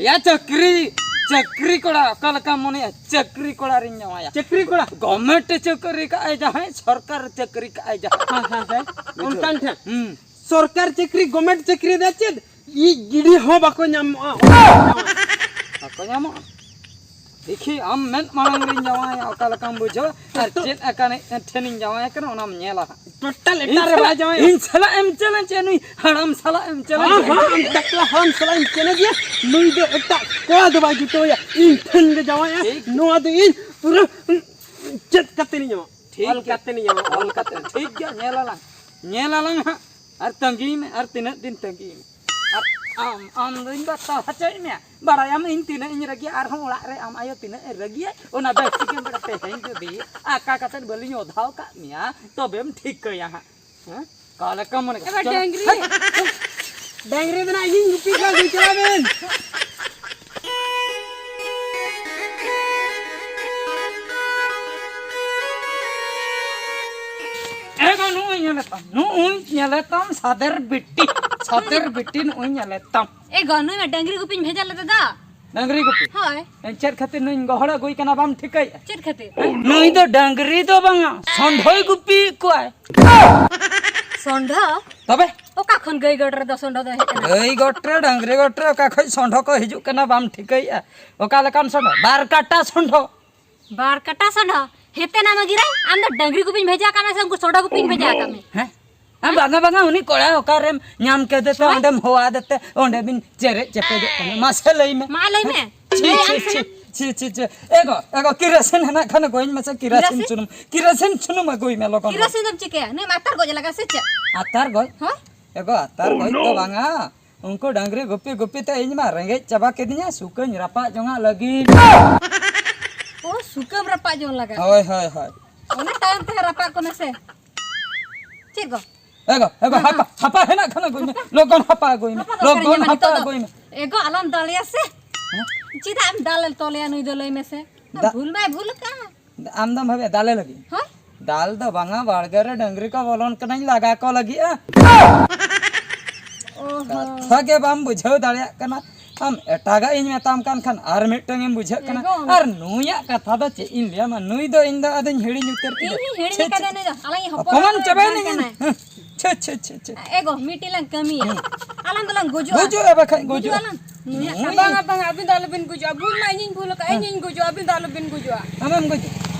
ᱭᱟ ᱪᱟᱹᱠᱨᱤ, ᱪᱟᱹᱠᱨᱤ ᱠᱚᱲᱟ, ᱚᱠᱟ ᱞᱮᱠᱟᱢ ᱢᱚᱱᱮᱭᱟ? ᱪᱟᱹᱠᱨᱤ ᱠᱚᱲᱟ ᱨᱤᱧ ᱡᱟᱶᱟᱭᱟ᱾ ᱪᱟᱹᱠᱨᱤ ᱠᱚᱲᱟ? ᱜᱚᱵᱷᱢᱮᱱᱴ ᱮ ᱪᱟᱹᱠᱨᱤ ᱠᱟᱜᱼᱟᱭ ᱡᱟᱦᱟᱸᱭ, ᱥᱚᱨᱠᱟᱨ ᱪᱟᱹᱠᱨᱤ ᱠᱟᱜᱼᱟᱭ ᱡᱟᱦᱟᱸᱭ᱾ ᱦᱮᱸ, ᱦᱮᱸ, ᱦᱮᱸ᱾ ᱵᱩᱡᱷᱟᱹᱣ? ᱚᱱᱠᱟᱱ ᱴᱷᱮᱱ᱾ ᱦᱩᱸ᱾ ᱥᱚᱨᱠᱟᱨ ᱪᱟᱹᱠᱨᱤ, ᱜᱚᱵᱷᱢᱮᱱᱴ ᱪᱟᱹᱠᱨᱤ ᱫᱚ ᱪᱮᱫ? ᱤᱡ ᱜᱤᱰᱤ ᱦᱚᱸ ᱵᱟᱠᱚ ᱧᱟᱢᱚᱜᱼᱟ᱾ ᱵᱟᱠᱚ ᱧᱟᱢᱚᱜᱼᱟ? ᱫᱮᱠᱷᱤ, ᱟᱢ ᱢᱮᱫ ᱢᱟᱲᱟᱝ ᱨᱤᱧ ᱡᱟᱶᱟᱭᱟ, ᱚᱠᱟ ᱞᱮᱠᱟᱢ ᱵᱩᱡᱷᱟᱹᱣᱟ ᱟᱨ ᱪᱮᱫ ᱟᱠᱟᱱ ᱴᱷᱮᱱᱤᱧ ᱡᱟᱶᱟᱭ ᱠᱟᱱᱟ, ᱚᱱᱟᱢ ᱧᱮᱞᱟ ᱦᱟᱸᱜ᱾ ᱴᱳᱴᱟᱞ ᱤᱧ ᱮᱴᱟᱜ ᱨᱮ ᱥᱟᱞᱟᱜ, ᱵᱟᱭ ᱡᱟᱶᱟᱭᱟ᱾ ᱤᱧ ᱥᱟᱞᱟᱜ ᱮᱢ ᱪᱮᱞᱮᱧᱡᱽ, ᱱᱩᱭ ᱦᱟᱲᱟᱢ ᱥᱟᱞᱟᱜ ᱮᱢ ᱪᱮᱞᱮᱧᱡᱽ᱾ ᱦᱮᱸ, ᱦᱮᱸ, ᱟᱢ ᱴᱟᱠᱞᱟ ᱦᱟᱲᱟᱢ ᱥᱟᱞᱟᱜ ᱮᱢ ᱪᱮᱞᱮᱧᱡᱽ ᱜᱮᱭᱟ᱾ ᱱᱩᱭ ᱫᱚ ᱮᱴᱟᱜ ᱠᱚᱲᱟ ᱫᱚ ᱵᱟᱭ ᱡᱩᱴᱟᱹᱣᱟᱭᱟ, ᱤᱧ ᱴᱷᱮᱱ ᱜᱮ ᱡᱟᱶᱟᱭᱟ᱾ ᱴᱷᱤᱠ᱾ ᱱᱚᱣᱟ ᱫᱚ ᱤᱧ ᱯᱩᱨᱟᱹ ᱪᱮᱫ ᱠᱟᱛᱮ ᱤᱧ ᱮᱢᱟ? ᱴᱷᱤᱠ ᱚᱞ ᱜᱮᱭᱟ᱾ ᱠᱟᱛᱮ ᱤᱧ ᱮᱢᱟ, ᱚᱞ ᱠᱟᱛᱮ᱾ ᱴᱷᱤᱠ ᱜᱮᱭᱟ, ᱧᱮᱞ ᱟᱞᱟᱝ, ᱧᱮᱞ ᱟᱞᱟᱝ ᱦᱟᱸᱜ᱾ ᱟᱨ ᱛᱟᱺᱜᱤᱭ ᱢᱮ, ᱟᱨ ᱛᱤᱱᱟᱹᱜ ᱫᱤᱱ ᱛᱟᱺᱜᱤᱭ ᱢᱮ? ᱟᱨ ᱟᱢ, ᱟᱢ ᱫᱚᱧ ᱵᱟᱛᱟᱣ ᱦᱚᱪᱚᱭᱮᱫ ᱢᱮᱭᱟ᱾ ᱵᱟᱲᱟᱭᱟᱢ ᱤᱧ ᱛᱤᱱᱟᱹᱜ ᱤᱧ ᱨᱟᱹᱜᱤᱭᱟ, ᱟᱨᱦᱚᱸ ᱚᱲᱟᱜ ᱨᱮ ᱟᱢ ᱟᱭᱳ ᱛᱤᱱᱟᱹᱜ ᱮ ᱨᱟᱹᱜᱤᱭᱟ, ᱚᱱᱟ ᱵᱮᱥ ᱴᱷᱤᱠᱮᱢ ᱵᱟᱲᱟᱭᱟ᱾ ᱛᱮᱦᱮᱧ ᱡᱩᱫᱤ ᱟᱠᱟ ᱠᱟᱛᱮ ᱵᱟᱹᱞᱤᱧ ᱚᱫᱷᱟᱣ ᱠᱟᱜ ᱢᱮᱭᱟ, ᱛᱚᱵᱮᱢ ᱴᱷᱤᱠᱟᱹᱭᱟ ᱦᱟᱸᱜ᱾ ᱦᱮᱸ? ᱚᱠᱟ ᱞᱮᱠᱟ ᱢᱚᱱᱮ ᱮᱵᱟᱨ ᱪᱚᱞᱚ᱾ ᱰᱟᱝᱨᱤ, ᱰᱟᱝᱨᱤ ᱫᱚ ᱱᱟᱜ ᱤᱧᱤᱧ ᱜᱩᱯᱤ ᱠᱚᱣᱟ, ᱜᱟᱹᱭ ᱪᱟᱞᱟᱣ ᱵᱮᱱ᱾ ᱮ ᱜᱚ, ᱱᱩᱜᱼᱩᱭ ᱧᱮᱞᱮ ᱛᱟᱢ, ᱱᱩᱜᱼᱩᱭ ᱧᱮᱞᱮ ᱛᱟᱢ, ᱥᱟᱫᱮᱨ ᱵᱤᱴᱤ, ᱥᱟᱫᱮᱨ ᱵᱤᱴᱤ, ᱱᱩᱜᱼᱩᱭ ᱧᱮᱞᱮ ᱛᱟᱢ᱾ ᱮ ᱜᱚ, ᱱᱩᱭ ᱢᱟ ᱰᱟᱝᱨᱤ ᱜᱩᱯᱤᱧ ᱵᱷᱮᱡᱟ ᱞᱮᱫᱮ ᱫᱟ᱾ ᱰᱟᱝᱨᱤ ᱜᱩᱯᱤ? ᱦᱳᱭ᱾ ᱮᱱ ᱪᱮᱫ ᱠᱷᱟᱹᱛᱤᱨ ᱱᱩᱭᱤᱧ ᱜᱚᱦᱚᱲ ᱟᱹᱜᱩᱭ ᱠᱟᱱᱟ ᱵᱟᱢ ᱴᱷᱤᱠᱟᱹᱭᱮᱫᱼᱟ? ᱪᱮᱫ ᱠᱷᱟᱹᱛᱤᱨ? ᱱᱩᱭ ᱫᱚ ᱰᱟᱝᱨᱤ ᱫᱚ ᱵᱟᱝᱟ, ᱥᱚᱸᱰᱷᱚᱭ ᱜᱩᱯᱤᱭᱮᱫ ᱠᱚᱣᱟᱭ᱾ ᱥᱚᱸᱰᱷᱚ? ᱛᱚᱵᱮ? ᱚᱠᱟ ᱠᱷᱚᱱ ᱜᱟᱹᱭ ᱜᱚᱴ ᱨᱮᱫᱚ ᱥᱚᱸᱰᱷᱚ ᱫᱚ ᱦᱮᱡ ᱠᱟᱱᱟ? ᱜᱟᱹᱭ ᱜᱚᱴ ᱨᱮ, ᱰᱟᱝᱨᱤ ᱜᱚᱴ ᱨᱮ ᱚᱠᱟ ᱠᱷᱚᱱ ᱥᱚᱸᱰᱷᱚ ᱠᱚ ᱦᱤᱡᱩᱜ ᱠᱟᱱᱟ ᱵᱟᱢ ᱴᱷᱤᱠᱟᱹᱭᱮᱫᱼᱟ? ᱚᱠᱟ ᱞᱮᱠᱟᱱ ᱥᱚᱸᱰᱷᱚ? ᱵᱟᱨ ᱠᱟᱴᱟ ᱥᱚᱸᱰᱷᱚ᱾ ᱵᱟᱨ ᱠᱟᱴᱟ ᱥᱚᱸᱰᱷᱚ? ᱦᱮᱛᱮ ᱱᱟ ᱢᱟᱹᱜᱤ ᱨᱮ, ᱟᱢ ᱫᱚ ᱰᱟᱝᱨᱤ ᱜᱩᱯᱤᱧ ᱵᱷᱮᱡᱟ ᱟᱠᱟᱫ ᱢᱮ ᱥᱮ ᱩᱱᱠᱩ ᱥᱚᱸᱰᱷᱚ ᱜᱩᱯᱤᱧ ᱵᱷᱮᱡᱟ ᱟᱠᱟᱫ ᱢᱮ? ᱦᱮᱸ? ᱟᱢ ᱵᱟᱝᱟ, ᱵᱟᱝᱟ, ᱩᱱᱤ ᱠᱚᱲᱟ ᱚᱠᱟᱨᱮᱢ ᱧᱟᱢ ᱠᱮᱫᱮ ᱛᱮ ᱦᱮᱸ? ᱚᱸᱰᱮᱢ ᱦᱚᱣᱟ ᱟᱫᱮ ᱛᱮ ᱚᱸᱰᱮ ᱵᱤᱱ ᱪᱮᱨᱮᱡ ᱪᱮᱯᱮᱡᱚᱜ ᱠᱟᱱᱟ? ᱢᱟᱥᱮ ᱞᱟᱹᱭ ᱢᱮ᱾ ᱢᱟ ᱞᱟᱹᱭ ᱢᱮ᱾ ᱦᱮᱸ? ᱞᱟᱹᱭ ᱟᱢ ᱪᱷᱤ, ᱥᱮ? ᱪᱷᱤ, ᱪᱷᱤ, ᱪᱷᱤ, ᱪᱷᱤ᱾ ᱮ ᱜᱚ, ᱮ ᱜᱚ, ᱠᱮᱨᱟᱥᱤᱱ ᱦᱮᱱᱟᱜ ᱠᱷᱟᱱ ᱟᱹᱜᱩᱭᱟᱹᱧ ᱢᱮᱥᱮ, ᱠᱮᱨᱟᱥᱤᱱ ᱠᱮᱨᱟᱥᱤᱱ? ᱥᱩᱱᱩᱢ, ᱠᱮᱨᱟᱥᱤᱱ ᱥᱩᱱᱩᱢ ᱟᱹᱜᱩᱭ ᱢᱮ ᱞᱚᱜᱚᱱ, ᱞᱚᱜᱚᱱ᱾ ᱠᱮᱨᱟᱥᱤᱱ ᱫᱚᱢ ᱪᱤᱠᱟᱹᱭᱟ? ᱱᱩᱭ ᱢᱟ ᱟᱛᱟᱨ ᱜᱚᱡ ᱞᱟᱜᱟ ᱥᱮ ᱪᱮᱫ? ᱟᱛᱟᱨ ᱜᱚᱡ? ᱦᱮᱸ? ᱮ ᱜᱚ, ᱟᱛᱟᱨ ᱜᱚᱡ ᱫᱚ ᱵᱟᱝᱟ᱾ ᱩᱱᱠᱩ ᱰᱟᱝᱨᱤ ᱜᱩᱯᱤ ᱜᱩᱯᱤ ᱛᱮ ᱤᱧ ᱢᱟ ᱨᱮᱸᱜᱮᱡ ᱪᱟᱵᱟ ᱠᱤᱫᱤᱧᱟ, ᱥᱩᱠᱟᱹᱧ ᱨᱟᱯᱟᱜ ᱡᱚᱝᱟᱜ ᱞᱟᱹᱜᱤᱫ᱾ ᱚ, ᱥᱩᱠᱟᱹᱢ ᱨᱟᱯᱟᱜ ᱡᱚᱝ ᱞᱟᱜᱟ? ᱦᱳᱭ, ᱦᱳᱭ, ᱦᱳᱭ᱾ ᱚᱱᱟ ᱛᱟᱭᱚᱢ ᱛᱮ ᱨᱟᱯᱟᱜ ᱠᱚᱢᱮ ᱥᱮ᱾ ᱪᱮᱫ ᱜᱚ? ᱮ ᱜᱚ, ᱮ ᱜᱚ, ᱦᱮᱸ, ᱦᱟᱯᱟ, ᱦᱮᱸ᱾ ᱦᱟᱯᱟ ᱦᱮᱱᱟᱜ ᱠᱷᱟᱱ ᱟᱹᱜᱩᱭ ᱢᱮ᱾ ᱦᱟᱯᱟ? ᱞᱚᱜᱚᱱ ᱦᱟᱯᱟ ᱟᱹᱜᱩᱭ ᱢᱮ᱾ ᱦᱟᱯᱟ ᱫᱚ ᱚᱠᱟᱨᱮ ᱞᱚᱜᱚᱱ ᱧᱟᱢᱟ ᱦᱟᱯᱟ ᱱᱤᱛᱚᱜ ᱫᱚ? ᱟᱹᱜᱩᱭ ᱢᱮ᱾ ᱮ ᱜᱚ, ᱟᱞᱚᱢ ᱫᱟᱞᱮᱭᱟ ᱥᱮ᱾ ᱦᱮᱸ? ᱪᱮᱫᱟᱜ ᱮᱢ ᱫᱟᱞ ᱛᱚᱞᱮᱭᱟ ᱱᱩᱭ ᱫᱚ, ᱞᱟᱹᱭ ᱢᱮᱥᱮ? ᱫᱟ- ᱵᱷᱩᱞ ᱢᱟᱭ ᱵᱷᱩᱞ ᱟᱠᱟᱫ᱾ ᱟᱢ ᱫᱚᱢ ᱵᱷᱟᱵᱮ ᱫᱟᱞᱮ ᱞᱟᱹᱜᱤᱫ? ᱦᱳᱭ᱾ ᱫᱟᱞ ᱫᱚ ᱵᱟᱝᱟ, ᱵᱟᱲᱜᱮ ᱨᱮ ᱰᱟᱹᱝᱨᱤ ᱠᱚ ᱵᱚᱞᱚᱱ ᱠᱟᱱᱟᱧ, ᱞᱟᱜᱟ ᱠᱚ ᱞᱟᱹᱜᱤᱫᱼᱟ᱾ ᱚ ᱦᱚᱸ᱾ ᱠᱟᱛᱷᱟ ᱜᱮ ᱵᱟᱢ ᱵᱩᱡᱷᱟᱹᱣ ᱫᱟᱲᱮᱭᱟᱜ ᱠᱟᱱᱟ᱾ ᱟᱢ ᱮᱴᱟᱜᱟᱜ ᱤᱧ ᱢᱮᱛᱟᱢ ᱠᱟᱱ ᱠᱷᱟᱱ ᱟᱨ ᱢᱤᱫᱴᱟᱝ ᱮᱢ ᱵᱩᱡᱷᱟᱹᱜ ᱠᱟᱱᱟ᱾ ᱮᱜᱳ᱾ ᱟᱨ ᱱᱩᱭᱟᱜ ᱠᱟᱛᱷᱟ ᱫᱚ ᱪᱮᱫ ᱤᱧ ᱞᱟᱹᱭᱟᱢᱟ, ᱱᱩᱭ ᱫᱚ ᱤᱧ ᱫᱚ ᱟᱫᱚᱧ ᱦᱤᱲᱤᱧ ᱩᱛᱟᱹᱨ ᱠᱮᱫᱟ᱾ ᱤᱧ ᱦᱚᱸᱧ ᱦᱤᱲᱤᱧ ᱪᱷᱮ, ᱟᱠᱟᱫᱟ ᱪᱷᱮ, ᱱᱩᱭ ᱫᱚ᱾ ᱟᱞᱟᱝ ᱤᱡ ᱦᱚᱯᱚᱱ ᱦᱚᱯᱚᱱ ᱦᱚᱯᱚᱱ ᱪᱟᱵᱟᱭᱮᱱᱟᱹᱧ ᱠᱟᱱᱟᱭ᱾ ᱤᱧ᱾ ᱦᱮᱸ᱾ ᱪᱷᱮ, ᱪᱷᱮ, ᱪᱷᱮ, ᱪᱷᱮ᱾ ᱮᱜᱳ, ᱢᱤᱫᱴᱤᱡ ᱞᱟᱝ ᱠᱟᱹᱢᱤᱭᱟ᱾ ᱦᱮᱸ᱾ ᱟᱞᱟᱝ ᱫᱚᱞᱟᱝ ᱜᱩᱡᱩᱜᱼᱟ᱾ ᱜᱩᱡᱩᱜᱼᱟ ᱵᱟᱠᱷᱟᱡ, ᱜᱩᱡᱩᱜᱼᱟ᱾ ᱜᱩᱡᱩᱜᱼᱟ ᱞᱟᱝ᱾ ᱱᱩᱭ ᱵᱟᱝᱟ, ᱵᱟᱝᱟ, ᱟᱹᱵᱤᱱ ᱫᱚ ᱟᱞᱚᱵᱤᱱ ᱜᱩᱡᱩᱜᱼᱟ᱾ ᱵᱷᱩᱞ ᱢᱟ ᱤᱧᱤᱧ ᱵᱷᱩᱞ ᱟᱠᱟᱫᱼᱟ, ᱦᱮᱸ᱾ ᱤᱧᱤᱧ ᱜᱩᱡᱩᱜᱼᱟ, ᱟᱹᱵᱤᱱ ᱫᱚ ᱟᱞᱚᱵᱤᱱ ᱜᱩᱡᱩᱜᱼᱟ᱾ ᱟᱢᱮᱢ ᱜᱩᱡᱩᱜ?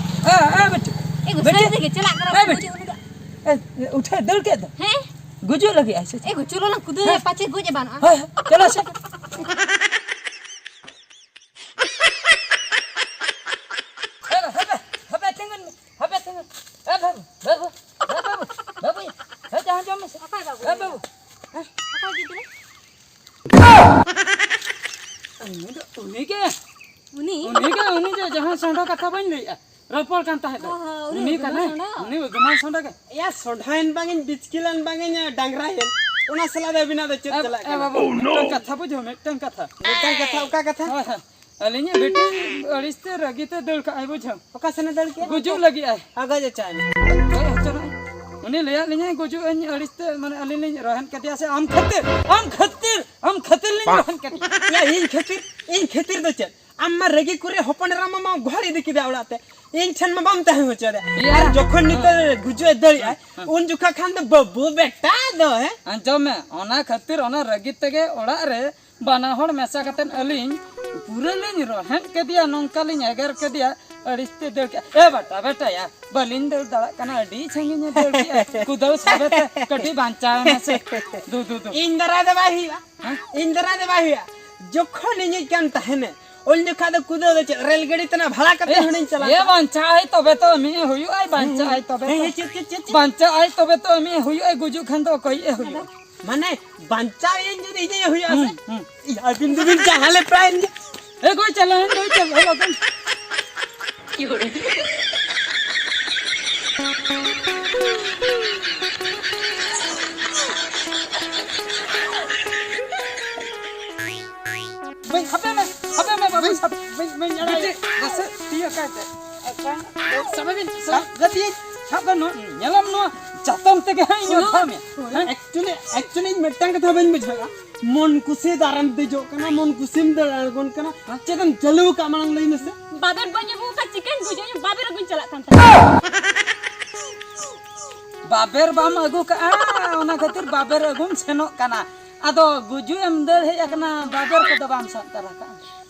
ᱦᱮᱸ, ᱦᱮᱸ, ᱵᱤᱴᱤ᱾ ᱮ, ᱜᱚ-, ᱵᱤᱴᱤ᱾ ᱥᱟᱹᱨᱤ ᱛᱮᱜᱮ ᱪᱟᱞᱟᱜ ᱠᱟᱱᱟ, ᱦᱮᱸ, ᱵᱤᱴᱤ᱾ ᱜᱩᱡᱩᱜ ᱩᱱᱤ ᱫᱚ᱾ ᱮ, ᱩᱴᱷᱮ ᱫᱟᱹᱲ ᱠᱮᱫ ᱫᱚ᱾ ᱦᱮᱸ? ᱜᱩᱡᱩᱜ ᱞᱟᱹᱜᱤᱫ ᱟᱭ ᱥᱮ ᱪᱮᱫ? ᱮ ᱜᱚ, ᱪᱚᱞᱚ ᱞᱟᱝ ᱠᱩᱫᱟᱹᱣ ᱮᱭᱟ, ᱦᱮᱸ᱾ ᱯᱟᱪᱮ ᱜᱚᱡ ᱮᱢᱟᱱᱚᱜᱼᱟ᱾ ᱦᱳᱭ, ᱦᱳᱭ, ᱪᱚᱞᱚ ᱥᱮ᱾ ᱦᱟᱯᱮ, ᱦᱟᱯᱮ, ᱦᱟᱯᱮ, ᱛᱤᱸᱜᱩᱱ ᱢᱮ᱾ ᱦᱟᱯᱮ, ᱛᱤᱸᱜᱩᱱ ᱢᱮ᱾ ᱮ ᱵᱟᱹᱵᱩ, ᱮ ᱵᱟᱹᱵᱩ, ᱮ ᱵᱟᱹᱵᱩ, ᱮ ᱵᱟᱹᱵᱩ, ᱮ ᱡᱟᱦᱟᱸ ᱡᱚᱢ ᱢᱮᱥᱮ᱾ ᱚᱠᱚᱭ ᱵᱟᱹᱵᱩ? ᱮ ᱵᱟᱹᱵᱩ᱾ ᱚᱠᱚᱭ ᱜᱤᱫᱽᱨᱟᱹ? ᱩᱱᱤ ᱫᱚ, ᱩᱱᱤ ᱜᱮ᱾ ᱩᱱᱤ? ᱩᱱᱤ ᱜᱮ, ᱩᱱᱤ ᱡᱮ ᱡᱟᱦᱟᱸ ᱥᱚᱸᱰᱷᱟ ᱠᱟᱛᱷᱟ ᱵᱟᱹᱧ ᱞᱟᱹᱭᱮᱫᱼᱟ, ᱨᱚᱯᱚᱲ ᱠᱟᱱ ᱛᱟᱦᱮᱸᱫ ᱫᱚ᱾ ᱚ, ᱦᱚᱸ, ᱩᱱᱤ ᱩᱱᱤ ᱩᱫᱩᱢᱟ ᱠᱟᱱᱟᱭ, ᱥᱚᱸᱰᱷᱟ? ᱩᱱᱤ ᱩᱫᱩᱢᱟ ᱥᱚᱸᱰᱷᱟ ᱜᱮ᱾ ᱮᱭᱟ, ᱥᱚᱸᱰᱷᱟᱭᱮᱱ ᱵᱟᱝᱤᱧ, ᱵᱤᱪᱠᱤᱞᱟᱱ ᱵᱟᱝᱤᱧ, ᱰᱟᱝᱨᱟᱭᱮᱱ᱾ ᱚᱱᱟ ᱥᱟᱞᱟᱜ ᱫᱚ ᱟᱹᱵᱤᱱᱟᱜ ᱫᱚ ᱪᱮᱫ ᱮ, ᱪᱟᱞᱟᱜ ᱮ ᱠᱟᱱᱟ? ᱵᱟᱹᱵᱩ, ᱢᱤᱫᱴᱟᱝ ᱠᱟᱛᱷᱟ ᱵᱩᱡᱷᱟᱹᱣ, ᱢᱤᱫᱴᱟᱝ ᱠᱟᱛᱷᱟ᱾ ᱢᱤᱫᱴᱟᱝ ᱠᱟᱛᱷᱟ, ᱚᱠᱟ ᱠᱟᱛᱷᱟ? ᱦᱳᱭ, ᱦᱳᱭ᱾ ᱟᱹᱞᱤᱧᱤᱡ ᱵᱤᱴᱤ ᱟᱹᱲᱤᱥ ᱛᱮ ᱨᱟᱹᱜᱤ ᱛᱮ ᱫᱟᱹᱲ ᱠᱟᱜᱼᱟᱭ, ᱵᱩᱡᱷᱟᱹᱣ᱾ ᱚᱠᱟ ᱥᱮᱱᱮ ᱫᱟᱹᱲ ᱠᱮᱜᱼᱟ? ᱜᱩᱡᱩᱜ ᱞᱟᱹᱜᱤᱫ ᱟᱭ᱾ ᱟᱜᱟᱡ ᱟᱪᱟᱭ ᱢᱮ᱾ ᱜᱚᱡ ᱦᱚᱪᱚ ᱱᱟᱭ᱾ ᱩᱱᱤ ᱞᱟᱹᱭᱟᱫ ᱞᱤᱧᱟᱭ, ᱜᱩᱡᱩᱜ ᱟᱹᱧ ᱟᱹᱲᱤᱥ ᱛᱮ, ᱢᱟᱱᱮ ᱟᱹᱞᱤᱧ ᱞᱤᱧ ᱨᱚᱦᱮᱫ ᱠᱮᱫᱮᱭᱟ ᱥᱮ, ᱟᱢ ᱠᱷᱟᱹᱛᱤᱨ, ᱟᱢ ᱠᱷᱟᱹᱛᱤᱨ, ᱟᱢ ᱠᱷᱟᱹᱛᱤᱨ ᱞᱤᱧ ᱨᱚᱦᱮᱫ ᱠᱮᱫᱮᱭᱟ᱾ ᱭᱟ, ᱤᱧ ᱠᱷᱟᱹᱛᱤᱨ, ᱤᱧ ᱠᱷᱟᱹᱛᱤᱨ ᱫᱚ ᱪᱮᱫ? ᱟᱢ ᱢᱟ ᱨᱟᱹᱜᱤ ᱠᱚᱨᱮ ᱦᱚᱯᱚᱱ ᱮᱨᱟ ᱢᱟ, ᱢᱟ ᱜᱚᱦᱚᱲ ᱤᱫᱤ ᱠᱮᱫᱟ ᱚᱲᱟᱜ ᱛᱮ᱾ ᱤᱧ ᱴᱷᱮᱱ ᱢᱟ ᱵᱟᱢ ᱛᱟᱦᱮᱸ ᱦᱚᱪᱚ ᱟᱫᱮᱭᱟ᱾ ᱭᱟ᱾ ᱟᱨ ᱡᱚᱠᱷᱚᱱ ᱱᱤᱛᱚᱜ ᱜᱩᱡᱩᱜ ᱮ ᱫᱟᱹᱲᱮᱜᱼᱟᱭ, ᱦᱮᱸ᱾ ᱩᱱ ᱡᱚᱠᱷᱟ ᱠᱷᱟᱱ ᱫᱚ ᱵᱟᱹᱵᱩ ᱵᱮᱴᱟ ᱫᱚ, ᱦᱮᱸ? ᱟᱸᱡᱚᱢ ᱢᱮ, ᱚᱱᱟ ᱠᱷᱟᱹᱛᱤᱨ ᱚᱱᱟ ᱨᱟᱹᱜᱤ ᱛᱮᱜᱮ ᱚᱲᱟᱜ ᱨᱮ ᱵᱟᱱᱟ ᱦᱚᱲ ᱢᱮᱥᱟ ᱠᱟᱛᱮᱫ ᱟᱹᱞᱤᱧ ᱯᱩᱨᱟᱹ ᱞᱤᱧ ᱨᱚᱦᱮᱫ ᱠᱮᱫᱮᱭᱟ, ᱱᱚᱝᱠᱟ ᱞᱤᱧ ᱮᱜᱮᱨ ᱠᱮᱫᱮᱭᱟ, ᱟᱹᱲᱤᱥ ᱛᱮ ᱫᱟᱹᱲ ᱠᱮᱫᱼᱟ᱾ ᱮ ᱵᱟᱴᱟ ᱵᱮᱴᱟᱭᱟ, ᱵᱟᱹᱞᱤᱧ ᱫᱟᱹᱲ ᱫᱟᱲᱮᱭᱟᱜ ᱠᱟᱱᱟ, ᱟᱹᱰᱤ ᱥᱟᱺᱜᱤᱧ ᱮ ᱫᱟᱹᱲ ᱠᱮᱫᱼᱟ᱾ ᱠᱩᱫᱟᱹᱣ ᱥᱟᱵᱮ ᱛᱮ ᱠᱟᱹᱴᱤᱡ ᱵᱟᱧᱪᱟᱣ ᱮᱱᱟ ᱥᱮ᱾ ᱫᱩ, ᱫᱩ, ᱫᱩ᱾ ᱤᱧ ᱫᱟᱨᱟᱭ ᱫᱚ ᱵᱟᱭ ᱦᱩᱭᱩᱜᱼᱟ᱾ ᱦᱮᱸ? ᱤᱧ ᱫᱟᱨᱟᱭ ᱫᱚ ᱵᱟᱭ ᱦᱩᱭᱩᱜᱼᱟ᱾ ᱡᱚᱠᱷᱚᱱ ᱤᱧᱤᱡ ᱠᱟᱱ ᱛᱟᱦᱮᱱᱮ, ᱩᱱ ᱡᱚᱠᱷᱟ ᱫᱚ ᱠᱩᱫᱟᱹᱣ ᱫᱚ ᱪᱮᱫ, ᱨᱮᱞ ᱜᱟᱹᱰᱤ ᱛᱟᱱᱟ ᱵᱷᱟᱲᱟ ᱠᱟᱛᱮ ᱮ, ᱦᱚᱸ ᱞᱤᱧ ᱪᱟᱞᱟᱜ ᱮ ᱠᱟᱱᱟ᱾ ᱵᱟᱧᱪᱟᱣ ᱟᱭ ᱛᱚᱵᱮ ᱛᱚ ᱮᱢᱤᱡ ᱮ ᱦᱩᱭᱩᱜᱼᱟᱭ, ᱵᱟᱧᱪᱟᱣ ᱟᱭ ᱛᱚᱵᱮ ᱦᱮᱸ, ᱛᱚ᱾ ᱦᱮᱸ, ᱪᱮᱫ, ᱪᱮᱫ, ᱪᱮᱫ, ᱪᱮᱫ? ᱵᱟᱧᱪᱟᱣ ᱟᱭ ᱛᱚᱵᱮ ᱛᱚ ᱮᱢᱤᱡ ᱮ ᱦᱩᱭᱩᱜᱼᱟᱭ, ᱜᱩᱡᱩᱜ ᱠᱷᱟᱱ ᱫᱚ ᱚᱠᱚᱭᱤᱡ ᱮ ᱦᱩᱭᱩᱜᱼᱟ? ᱢᱟᱱᱮ, ᱵᱟᱧᱪᱟᱣ ᱤᱧ ᱡᱩᱫᱤ ᱤᱧᱤᱡ ᱮ ᱦᱩᱭᱩᱜᱼᱟ ᱥᱮ? ᱦᱩᱸ, ᱦᱩᱸ᱾ ᱤᱭᱟᱹ, ᱟᱹᱵᱤᱱ ᱫᱚᱵᱤᱱ ᱡᱟᱦᱟᱸ ᱞᱮ ᱯᱨᱟᱭ ᱮᱱ ᱜᱮ᱾ ᱮ, ᱜᱚᱡ ᱪᱟᱞᱟᱣᱮᱱ, ᱜᱚᱡ ᱪᱟᱞᱟᱣ ᱟᱠᱟᱱ᱾ ᱵᱟᱹᱧ, ᱦᱟᱯᱮ ᱢᱮ, ᱦᱟᱯᱮ ᱢᱮ, ᱵᱟᱹᱧ, ᱵᱟᱹᱧ, ᱵᱟᱹᱧ ᱟᱲᱟᱜᱟ᱾ ᱵᱤᱴᱤ, ᱱᱟᱥᱮ ᱛᱤᱭᱟᱹᱜ ᱠᱟᱭ ᱛᱮ᱾ ᱥᱟᱵ ᱢᱮ ᱵᱤᱱ, ᱥᱟᱵ᱾ ᱥᱟᱵ ᱠᱟᱛᱮ, ᱥᱟᱵ ᱫᱚ ᱱᱚᱣᱟ, ᱧᱮᱞᱟᱢ ᱱᱚᱣᱟ ᱪᱟᱛᱚᱢ ᱛᱮᱜᱮ ᱦᱟᱸᱜ ᱤᱧ ᱚᱛᱷᱟ ᱢᱮᱭᱟ᱾ ᱦᱮᱸ? Actually, actually ᱤᱧ ᱢᱤᱫᱴᱟᱝ ᱠᱟᱛᱷᱟ ᱵᱟᱹᱧ ᱵᱩᱡᱷᱟᱹᱣᱟ᱾ ᱢᱚᱱ ᱠᱩᱥᱤ ᱫᱟᱨᱮᱢ ᱫᱮᱡᱚᱜ ᱠᱟᱱᱟ, ᱢᱚᱱ ᱠᱩᱥᱤᱢ ᱫᱟᱹᱲ ᱟᱬᱜᱚᱱ ᱠᱟᱱᱟ᱾ ᱦᱮᱸ? ᱪᱮᱫ ᱮᱢ ᱪᱟᱹᱞᱩ ᱟᱠᱟᱫ ᱢᱟᱲᱟᱝ ᱞᱟᱹᱭ ᱢᱮᱥᱮ? ᱵᱟᱵᱮᱨ ᱵᱟᱹᱧ ᱟᱹᱜᱩ ᱟᱠᱟᱫ, ᱪᱤᱠᱟᱹᱧ ᱵᱩᱡᱷᱟᱹᱣ? ᱵᱟᱵᱮᱨ ᱟᱹᱜᱩᱧ ᱪᱟᱞᱟᱜ ᱠᱟᱱ ᱛᱟᱦᱮᱸᱫ᱾ ᱵᱟᱵᱮᱨ ᱵᱟᱢ ᱟᱹᱜᱩ ᱠᱟᱜᱼᱟ, ᱚᱱᱟ ᱠᱷᱟᱹᱛᱤᱨ ᱵᱟᱵᱮᱨ ᱟᱹᱜᱩᱢ ᱥᱮᱱᱚᱜ ᱠᱟᱱᱟ᱾ ᱟᱫᱚ ᱜᱩᱡᱩᱜ ᱮᱢ ᱫᱟᱹᱲ ᱦᱮᱡ ᱟᱠᱟᱱᱟ, ᱵᱟᱵᱮᱨ ᱠᱚᱫᱚ ᱵᱟᱢ ᱥᱟᱵ ᱛᱟᱨᱟ ᱠᱟᱜᱼᱟ?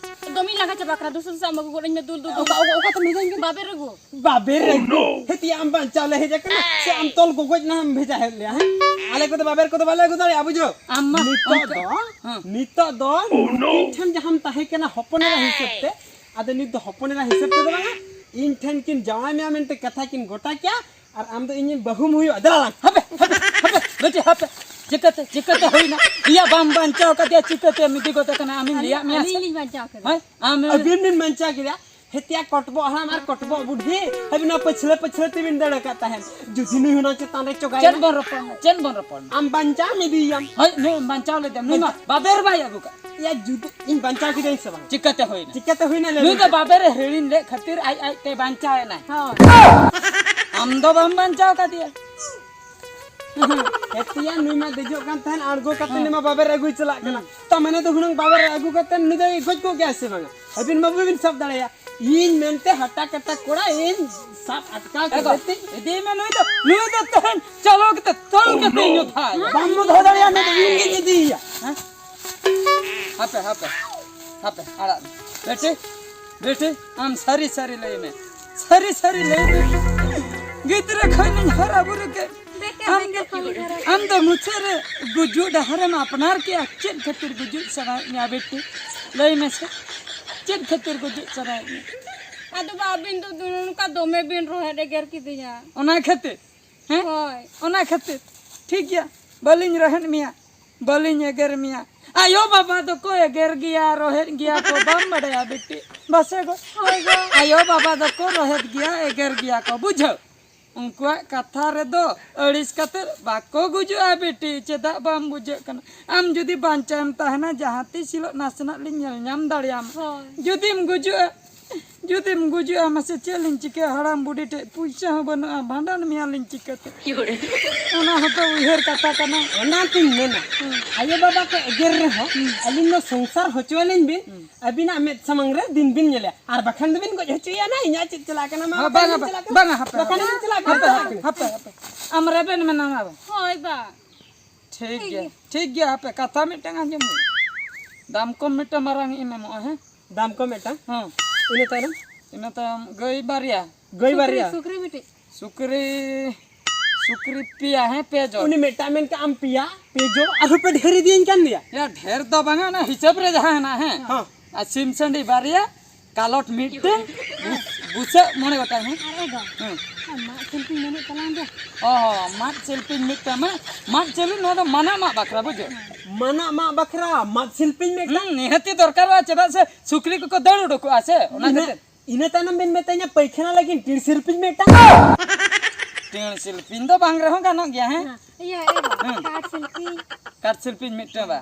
ᱫᱚᱢᱮᱧ ᱞᱟᱸᱜᱟ ᱪᱟᱵᱟ ᱠᱟᱱᱟ, ᱫᱩᱥᱩ ᱫᱩᱥᱩ ᱟᱢ ᱟᱹᱜᱩ ᱜᱚᱫ ᱟᱹᱧ ᱢᱮ, ᱫᱩᱞ, ᱫᱩᱞ, ᱫᱩᱞ᱾ ᱚᱠᱟ, ᱚᱠᱟ, ᱚᱠᱟ ᱛᱮᱢ ᱵᱷᱮᱡᱟᱧ ᱠᱟᱱᱟ? ᱵᱟᱵᱮᱨ ᱟᱹᱜᱩ᱾ ᱵᱟᱵᱮᱨ ᱟᱹᱜᱩ? ᱦᱮᱸ, ᱛᱤᱭᱟ ᱟᱢ ᱵᱟᱧᱪᱟᱣ ᱞᱮ ᱦᱮᱡ ᱟᱠᱟᱱᱟ, ᱥᱮ ᱟᱢ ᱛᱚᱞ ᱜᱚᱜᱚᱡ ᱱᱟᱢ ᱵᱷᱮᱡᱟ ᱦᱮᱡ ᱞᱮᱭᱟ, ᱦᱮᱸ? ᱟᱞᱮ ᱠᱚᱫᱚ ᱵᱟᱵᱮᱨ ᱠᱚᱫᱚ ᱵᱟᱞᱮ ᱟᱹᱜᱩ ᱫᱟᱲᱮᱭᱟᱜᱼᱟ, ᱵᱩᱡᱷᱟᱹᱣ? ᱟᱢ ᱢᱟ ᱱᱤᱛᱚᱜ ᱚᱱᱠᱟ ᱫᱚ, ᱦᱮᱸ᱾ ᱱᱤᱛᱚᱜ ᱫᱚ ᱱᱩᱠᱤᱱ ᱴᱷᱮᱱ ᱡᱟᱦᱟᱸᱢ ᱛᱟᱦᱮᱸ ᱠᱟᱱᱟ ᱦᱚᱯᱚᱱ ᱮᱨᱟ ᱦᱤᱥᱟᱹᱵ ᱛᱮ, ᱟᱫᱚ ᱱᱤᱛ ᱫᱚ ᱦᱚᱯᱚᱱ ᱮᱨᱟ ᱦᱤᱥᱟᱹᱵ ᱛᱮᱫᱚ ᱵᱟᱝᱟ, ᱤᱧ ᱴᱷᱮᱱ ᱠᱤᱱ ᱡᱟᱶᱟᱭ ᱢᱮᱭᱟ ᱢᱮᱱᱛᱮ ᱠᱟᱛᱷᱟ ᱠᱤᱱ ᱜᱚᱴᱟ ᱠᱮᱭᱟ, ᱟᱨ ᱟᱢ ᱫᱚ ᱤᱧ ᱵᱟᱹᱦᱩᱢ ᱦᱩᱭᱩᱜᱼᱟ᱾ ᱫᱮᱞᱟ ᱞᱟᱝ᱾ ᱦᱟᱯᱮ, ᱦᱟᱯᱮ, ᱦᱟᱯᱮ, ᱵᱤᱴᱤ, ᱦᱟᱯᱮ᱾ ᱪᱤᱠᱟᱹᱛᱮ, ᱪᱤᱠᱟᱹᱛᱮ ᱦᱩᱭᱱᱟ? ᱤᱭᱟᱹ ᱵᱟᱢ ᱵᱟᱧᱪᱟᱣ ᱠᱟᱫᱮᱭᱟ, ᱪᱤᱠᱟᱹᱛᱮᱢ ᱤᱫᱤ ᱜᱚᱫᱮ ᱠᱟᱱᱟ? ᱟᱢᱤᱧ ᱞᱟᱹᱭᱟᱫ ᱢᱮᱭᱟ ᱥᱮ? ᱟᱹᱞᱤᱧ ᱞᱤᱧ ᱵᱟᱧᱪᱟᱣ ᱠᱮᱫᱟ᱾ ᱦᱮᱸ? ᱟᱢ ᱟᱹᱵᱤᱱ ᱵᱤᱱ ᱵᱟᱧᱪᱟᱣ ᱠᱮᱫᱟ? ᱦᱮᱛᱤᱭᱟ ᱠᱚᱴᱵᱚᱜ ᱦᱟᱲᱟᱢ ᱟᱨ ᱠᱚᱴᱵᱚᱜ ᱵᱩᱰᱷᱤ, ᱟᱹᱵᱤᱱ ᱱᱚᱣᱟ ᱯᱟᱹᱪᱷᱞᱟᱹ ᱯᱟᱹᱪᱷᱞᱟᱹ ᱛᱮᱵᱤᱱ ᱫᱟᱹᱲ ᱟᱠᱟᱫ ᱛᱟᱦᱮᱸᱫ᱾ ᱡᱩᱫᱤ ᱱᱩᱭ ᱦᱩᱱᱟᱹᱝ ᱪᱮᱛᱟᱱ ᱨᱮ ᱪᱚᱜᱟᱭ ᱪᱮᱫ ᱱᱟ᱾ ᱵᱚᱱ ᱨᱚᱯᱚᱲ ᱱᱟ? ᱪᱮᱫ ᱵᱚᱱ ᱨᱚᱯᱚᱲ ᱱᱟ? ᱟᱢ ᱵᱟᱧᱪᱟᱣ ᱢᱤᱫᱤᱭᱟᱢ᱾ ᱦᱳᱭ, ᱱᱩᱭ ᱵᱟᱧᱪᱟᱣ ᱞᱮᱫᱮᱭᱟ᱾ ᱱᱩᱭ ᱢᱟ ᱵᱟᱵᱮᱨ ᱵᱟᱭ ᱟᱹᱜᱩ ᱠᱟᱜ᱾ ᱭᱟ, ᱡᱩᱫᱤ ᱤᱧ ᱵᱟᱧᱪᱟᱣ ᱠᱮᱫᱟᱹᱧ ᱥᱮ ᱵᱟᱝ? ᱪᱤᱠᱟᱹᱛᱮ ᱦᱩᱭᱱᱟ? ᱪᱤᱠᱟᱹᱛᱮ ᱦᱩᱭᱱᱟ ᱞᱟᱹᱭ ᱱᱩᱭ ᱫᱚ ᱢᱮᱥᱮ? ᱵᱟᱵᱮᱨ ᱮ ᱦᱤᱲᱤᱧ ᱞᱮᱫ ᱠᱷᱟᱹᱛᱤᱨ ᱟᱡ ᱟᱡ ᱛᱮ ᱵᱟᱧᱪᱟᱣ ᱮᱱᱟᱭ᱾ ᱦᱳᱭ᱾ ᱟᱢ ᱫᱚ ᱵᱟᱢ ᱵᱟᱧᱪᱟᱣ ᱠᱟᱫᱮᱭᱟ᱾ ᱦᱮᱛᱤᱭᱟ ᱱᱩᱭ ᱢᱟ ᱫᱮᱡᱚᱜ ᱠᱟᱱ ᱛᱟᱦᱮᱸᱱ, ᱟᱬᱜᱚ ᱠᱟᱛᱮ ᱦᱮᱸ᱾ ᱱᱩᱭ ᱢᱟ ᱵᱟᱵᱮᱨ ᱟᱹᱜᱩᱭ ᱪᱟᱞᱟᱜ ᱠᱟᱱᱟ᱾ ᱦᱮᱸ᱾ ᱛᱟ ᱢᱟᱱᱮ ᱫᱚ ᱦᱩᱱᱟᱹᱝ ᱵᱟᱵᱮᱨ ᱟᱹᱜᱩ ᱠᱟᱛᱮ ᱱᱩᱭ ᱫᱚᱭ ᱜᱚᱡ ᱠᱚᱜ ᱜᱮᱭᱟ ᱥᱮ ᱵᱟᱝᱟ? ᱟᱹᱵᱤᱱ ᱢᱟ ᱵᱟᱹᱵᱤᱱ ᱥᱟᱵ ᱫᱟᱲᱮᱭᱟ᱾ ᱤᱧ ᱢᱮᱱᱛᱮ ᱦᱟᱴᱟ ᱠᱟᱴᱟ ᱠᱚᱲᱟ ᱤᱧ ᱥᱟᱵ ᱟᱴᱠᱟᱣ ᱮ ᱜᱚ, ᱠᱮᱫᱮ ᱛᱮ᱾ ᱤᱫᱤᱭ ᱢᱮ ᱱᱩᱭ ᱫᱚ, ᱱᱩᱭ ᱫᱚ ᱛᱮᱦᱮᱧ ᱪᱟᱞᱟᱣ ᱠᱟᱛᱮ ᱛᱚᱞ ᱠᱟᱛᱮ ᱤᱧ ᱩᱴᱷᱟᱹᱣ ᱮᱭᱟ᱾ ᱵᱟᱢ ᱫᱚᱦᱚ ᱫᱟᱲᱮᱭᱟ, ᱱᱩᱭ ᱫᱚ ᱤᱧ ᱜᱤᱧ ᱤᱫᱤᱭᱮᱭᱟ᱾ ᱦᱮᱸ? ᱦᱟᱯᱮ, ᱦᱟᱯᱮ, ᱦᱟᱯᱮ, ᱟᱲᱟᱜ ᱢᱮ᱾ ᱵᱮᱴᱤ, ᱵᱮᱴᱤ, ᱟᱢ ᱥᱟᱹᱨᱤ ᱥᱟᱹᱨᱤ ᱞᱟᱹᱭ ᱢᱮ᱾ ᱥᱟᱹᱨᱤ ᱥᱟᱹᱨᱤ ᱞᱟᱹᱭ ᱢᱮ᱾ ᱜᱤᱫᱽᱨᱟᱹ ᱠᱷᱚᱱᱤᱧ ᱦᱟᱨᱟ ᱵᱩᱨᱩ ᱠᱮᱫ᱾ ᱵᱮᱴᱟ, ᱟᱢ ᱵᱮᱴᱟ, ᱫᱚ, ᱠᱷᱚᱱᱤᱧ ᱦᱟᱨᱟ ᱟᱢ ᱫᱚ ᱢᱩᱪᱟᱹᱫ ᱨᱮ ᱜᱩᱡᱩᱜ ᱰᱟᱦᱟᱨᱮᱢ ᱟᱯᱱᱟᱨ ᱠᱮᱜᱼᱟ᱾ ᱪᱮᱫ ᱠᱷᱟᱹᱛᱤᱨ ᱜᱩᱡᱩᱜ ᱥᱟᱱᱟᱭᱮᱫ ᱢᱮᱭᱟ ᱵᱮᱴᱤ? ᱞᱟᱹᱭ ᱢᱮᱥᱮ, ᱪᱮᱫ ᱠᱷᱟᱹᱛᱤᱨ ᱜᱩᱡᱩᱜ ᱥᱟᱱᱟᱭᱮᱫ ᱢᱮᱭᱟ? ᱟᱫᱚ ᱵᱟ, ᱟᱹᱵᱤᱱ ᱫᱚ ᱱᱚᱝᱠᱟ ᱫᱚᱢᱮ ᱵᱤᱱ ᱨᱚᱦᱮᱫ ᱮᱜᱮᱨ ᱠᱤᱫᱤᱧᱟ᱾ ᱚᱱᱟ ᱠᱷᱟᱹᱛᱤᱨ? ᱦᱮᱸ? ᱦᱳᱭ᱾ ᱚᱱᱟ ᱠᱷᱟᱹᱛᱤᱨ? ᱴᱷᱤᱠ ᱜᱮᱭᱟ, ᱵᱟᱹᱞᱤᱧ ᱨᱚᱦᱮᱫ ᱢᱮᱭᱟ, ᱵᱟᱹᱞᱤᱧ ᱮᱜᱮᱨ ᱢᱮᱭᱟ᱾ ᱟᱭᱳ ᱵᱟᱵᱟ ᱫᱚᱠᱚ ᱮᱜᱮᱨ ᱜᱮᱭᱟ, ᱨᱚᱦᱮᱫ ᱜᱮᱭᱟ ᱠᱚ, ᱵᱟᱢ ᱵᱟᱰᱟᱭᱟ ᱵᱤᱴᱤ? ᱵᱟᱥᱮ ᱜᱚ? ᱦᱳᱭ ᱜᱚ᱾ ᱟᱭᱳ ᱵᱟᱵᱟ ᱫᱚᱠᱚ ᱨᱚᱦᱮᱫ ᱜᱮᱭᱟ, ᱮᱜᱮᱨ ᱜᱮᱭᱟ ᱠᱚ, ᱵᱩᱡᱷᱟᱹᱣ? ᱩᱱᱠᱩᱣᱟᱜ ᱠᱟᱛᱷᱟ ᱨᱮᱫᱚ ᱟᱹᱲᱤᱥ ᱠᱟᱛᱮ ᱵᱟᱠᱚ ᱜᱩᱡᱩᱜᱼᱟ ᱵᱤᱴᱤ, ᱪᱮᱫᱟᱜ ᱵᱟᱢ ᱵᱩᱡᱷᱟᱹᱜ ᱠᱟᱱᱟ? ᱟᱢ ᱡᱩᱫᱤ ᱵᱟᱧᱪᱟᱣᱮᱢ ᱛᱟᱦᱮᱱᱟ, ᱡᱟᱦᱟᱸ ᱛᱤᱥ ᱦᱤᱞᱳᱜ ᱱᱟᱥᱮᱱᱟᱜ ᱞᱤᱧ ᱧᱮᱞ ᱧᱟᱢ ᱫᱟᱲᱮᱭᱟᱢᱟ᱾ ᱦᱳᱭ᱾ ᱡᱩᱫᱤᱢ ᱜᱩᱡᱩᱜᱼᱟ, ᱡᱩᱫᱤᱢ ᱜᱩᱡᱩᱜᱼᱟ, ᱢᱟᱥᱮ ᱪᱮᱫ ᱞᱤᱧ ᱪᱤᱠᱟᱹᱭᱟ? ᱦᱟᱲᱟᱢ ᱵᱩᱰᱷᱤ ᱴᱷᱮᱡ ᱯᱩᱭᱥᱟᱹ ᱦᱚᱸ ᱵᱟᱹᱱᱩᱜᱼᱟ, ᱵᱷᱟᱸᱰᱟᱱ ᱢᱮᱭᱟᱞᱤᱧ ᱪᱤᱠᱟᱹᱛᱮ? ᱚᱱᱟ ᱦᱚᱸᱛᱚ ᱩᱭᱦᱟᱹᱨ ᱠᱟᱛᱷᱟ ᱠᱟᱱᱟ᱾ ᱚᱱᱟ ᱛᱤᱧ ᱢᱮᱱᱟ, ᱦᱩᱸ᱾ ᱟᱭᱳ ᱵᱟᱵᱟ ᱠᱚ ᱮᱜᱮᱨ ᱨᱮᱦᱚᱸ, ᱦᱩᱸ᱾ ᱟᱹᱞᱤᱧ ᱫᱚ ᱥᱚᱝᱥᱟᱨ ᱦᱚᱪᱚ ᱟᱹᱞᱤᱧ ᱵᱤᱱ, ᱦᱩᱸ᱾ ᱟᱹᱵᱤᱱᱟᱜ ᱢᱮᱫ ᱥᱟᱢᱟᱝ ᱨᱮ ᱫᱤᱱ ᱵᱤᱱ ᱧᱮᱞᱮᱭᱟ, ᱟᱨ ᱵᱟᱠᱷᱟᱱ ᱫᱚᱵᱤᱱ ᱜᱚᱡ ᱦᱚᱪᱚᱭᱮᱭᱟ ᱱᱟ, ᱤᱧᱟᱜ ᱪᱮᱫ ᱪᱟᱞᱟᱜ ᱠᱟᱱᱟ, ᱢᱟ ᱦᱮᱸ, ᱵᱟᱠᱷᱟᱱ ᱵᱟᱝᱟ, ᱵᱤᱱ ᱪᱟᱞᱟᱜ ᱠᱟᱱᱟ, ᱵᱟᱝᱟ, ᱦᱟᱯᱮ, ᱵᱟᱠᱷᱟᱱ ᱦᱟᱯᱮ, ᱵᱤᱱ ᱪᱟᱞᱟᱜ ᱠᱟᱱᱟ, ᱦᱟᱯᱮ, ᱪᱟᱞᱟᱜ ᱦᱟᱯᱮ, ᱠᱟᱱᱟ᱾ ᱦᱟᱯᱮ, ᱦᱟᱯᱮ᱾ ᱟᱢ ᱨᱮᱵᱮᱱ ᱢᱮᱱᱟᱢᱟ ᱵᱟᱝ? ᱦᱳᱭ ᱵᱟ᱾ ᱴᱷᱤᱠ ᱜᱮᱭᱟ, ᱴᱷᱤᱠ ᱜᱮᱭᱟ, ᱦᱟᱯᱮ ᱠᱟᱛᱷᱟ ᱢᱤᱫᱴᱟᱝ ᱟᱸᱡᱚᱢ ᱢᱮ᱾ ᱫᱟᱢ ᱠᱚᱢ ᱢᱤᱫᱴᱟᱝ ᱢᱟᱨᱟᱝ ᱤᱧ ᱮᱢᱚᱜᱼᱟ, ᱦᱮᱸ? ᱫᱟᱢ ᱠᱚᱢ ᱢᱤᱫᱴᱟᱝ? ᱦᱮᱸ᱾ ᱤᱱᱟᱹ ᱛᱟᱭᱱᱚᱢ? ᱤᱱᱟᱹ ᱛᱟᱭᱚᱢ ᱜᱟᱹᱭ ᱵᱟᱨᱭᱟ᱾ ᱜᱟᱹᱭ ᱵᱟᱨᱭᱟ? ᱥᱩᱠᱨᱤ ᱢᱤᱫᱴᱤᱡ᱾ ᱥᱩᱠᱨᱤ, ᱥᱩᱠᱨᱤ ᱯᱮᱭᱟ, ᱦᱮᱸ, ᱯᱮ ᱡᱚᱲ᱾ ᱩᱱᱤ ᱢᱤᱫᱴᱟᱝ ᱢᱮᱱ ᱠᱮᱫ ᱟᱢ ᱯᱮᱭᱟ, ᱯᱮ ᱡᱚᱲ, ᱟᱨᱦᱚᱸ ᱯᱮ ᱰᱷᱮᱨ ᱤᱫᱤᱭᱟᱹᱧ ᱠᱟᱱ ᱫᱚᱭᱟ᱾ ᱭᱟ, ᱰᱷᱮᱨ ᱫᱚ ᱵᱟᱝᱟ, ᱚᱱᱟ ᱦᱤᱥᱟᱹᱵ ᱨᱮ ᱡᱟᱦᱟᱸ ᱦᱮᱱᱟᱜᱼᱟ, ᱦᱮᱸ᱾ ᱦᱮᱸ᱾ ᱟᱨ ᱥᱤᱢ ᱥᱟᱺᱰᱤ ᱵᱟᱨᱭᱟ, ᱠᱟᱞᱚᱴ ᱢᱤᱫᱴᱟᱹᱝ, ᱵᱩᱥ-, ᱵᱩᱥᱟᱹᱜ ᱢᱚᱬᱮ ᱜᱚᱴᱟᱝ, ᱦᱮᱸ? ᱟᱨ ᱮ ᱜᱚ, ᱦᱮᱸ᱾ ᱟᱨ ᱢᱟᱜ ᱥᱤᱞᱯᱤᱧ ᱢᱮᱱᱮᱫ ᱛᱟᱞᱟᱝ ᱫᱚ᱾ ᱚ, ᱢᱟᱫ ᱥᱤᱞᱯᱤᱧ ᱢᱤᱫᱴᱟᱹᱝ, ᱢᱟ, ᱢᱟᱫ ᱥᱤᱞᱯᱤᱧ, ᱱᱚᱣᱟ ᱫᱚ ᱢᱟᱱᱟ ᱢᱟᱜ ᱵᱟᱠᱷᱨᱟ, ᱵᱩᱡᱷᱟᱹᱣ? ᱢᱟᱱᱟ ᱢᱟᱜ ᱵᱟᱠᱷᱨᱟ ᱢᱟᱫ ᱥᱤᱞᱯᱤᱧ ᱢᱤᱫᱴᱟᱝ? ᱦᱩᱸ, ᱱᱤᱦᱟᱹᱛᱤ ᱫᱚᱨᱠᱟᱨᱚᱜᱼᱟ, ᱪᱮᱫᱟᱜ ᱥᱮ ᱥᱩᱠᱨᱤ ᱠᱚᱠᱚ ᱫᱟᱹᱲ ᱩᱰᱩᱠᱚᱜᱼᱟ ᱥᱮ, ᱚᱱᱟ ᱤᱱᱟᱹ, ᱠᱷᱟᱹᱛᱤᱨ᱾ ᱤᱱᱟᱹ ᱛᱟᱭᱱᱚᱢ ᱵᱤᱱ ᱢᱮᱛᱟᱹᱧᱟ ᱯᱟᱹᱭᱠᱷᱟᱱᱟ ᱞᱟᱹᱜᱤᱫ ᱴᱤᱲ ᱥᱤᱞᱯᱤᱧ ᱢᱤᱫᱴᱟᱝ? ᱴᱤᱲ ᱥᱤᱞᱯᱤᱧ ᱫᱚ ᱵᱟᱝ ᱨᱮᱦᱚᱸ ᱜᱟᱱᱚᱜ ᱜᱮᱭᱟ, ᱦᱮᱸ? ᱦᱮᱸ, ᱤᱭᱟᱹ, ᱮ ᱵᱟ, ᱦᱮᱸ᱾ ᱠᱟᱴ ᱥᱤᱞᱯᱤᱧ᱾ ᱠᱟᱴ ᱥᱤᱞᱯᱤᱧ ᱢᱤᱫᱴᱟᱝ ᱵᱟ᱾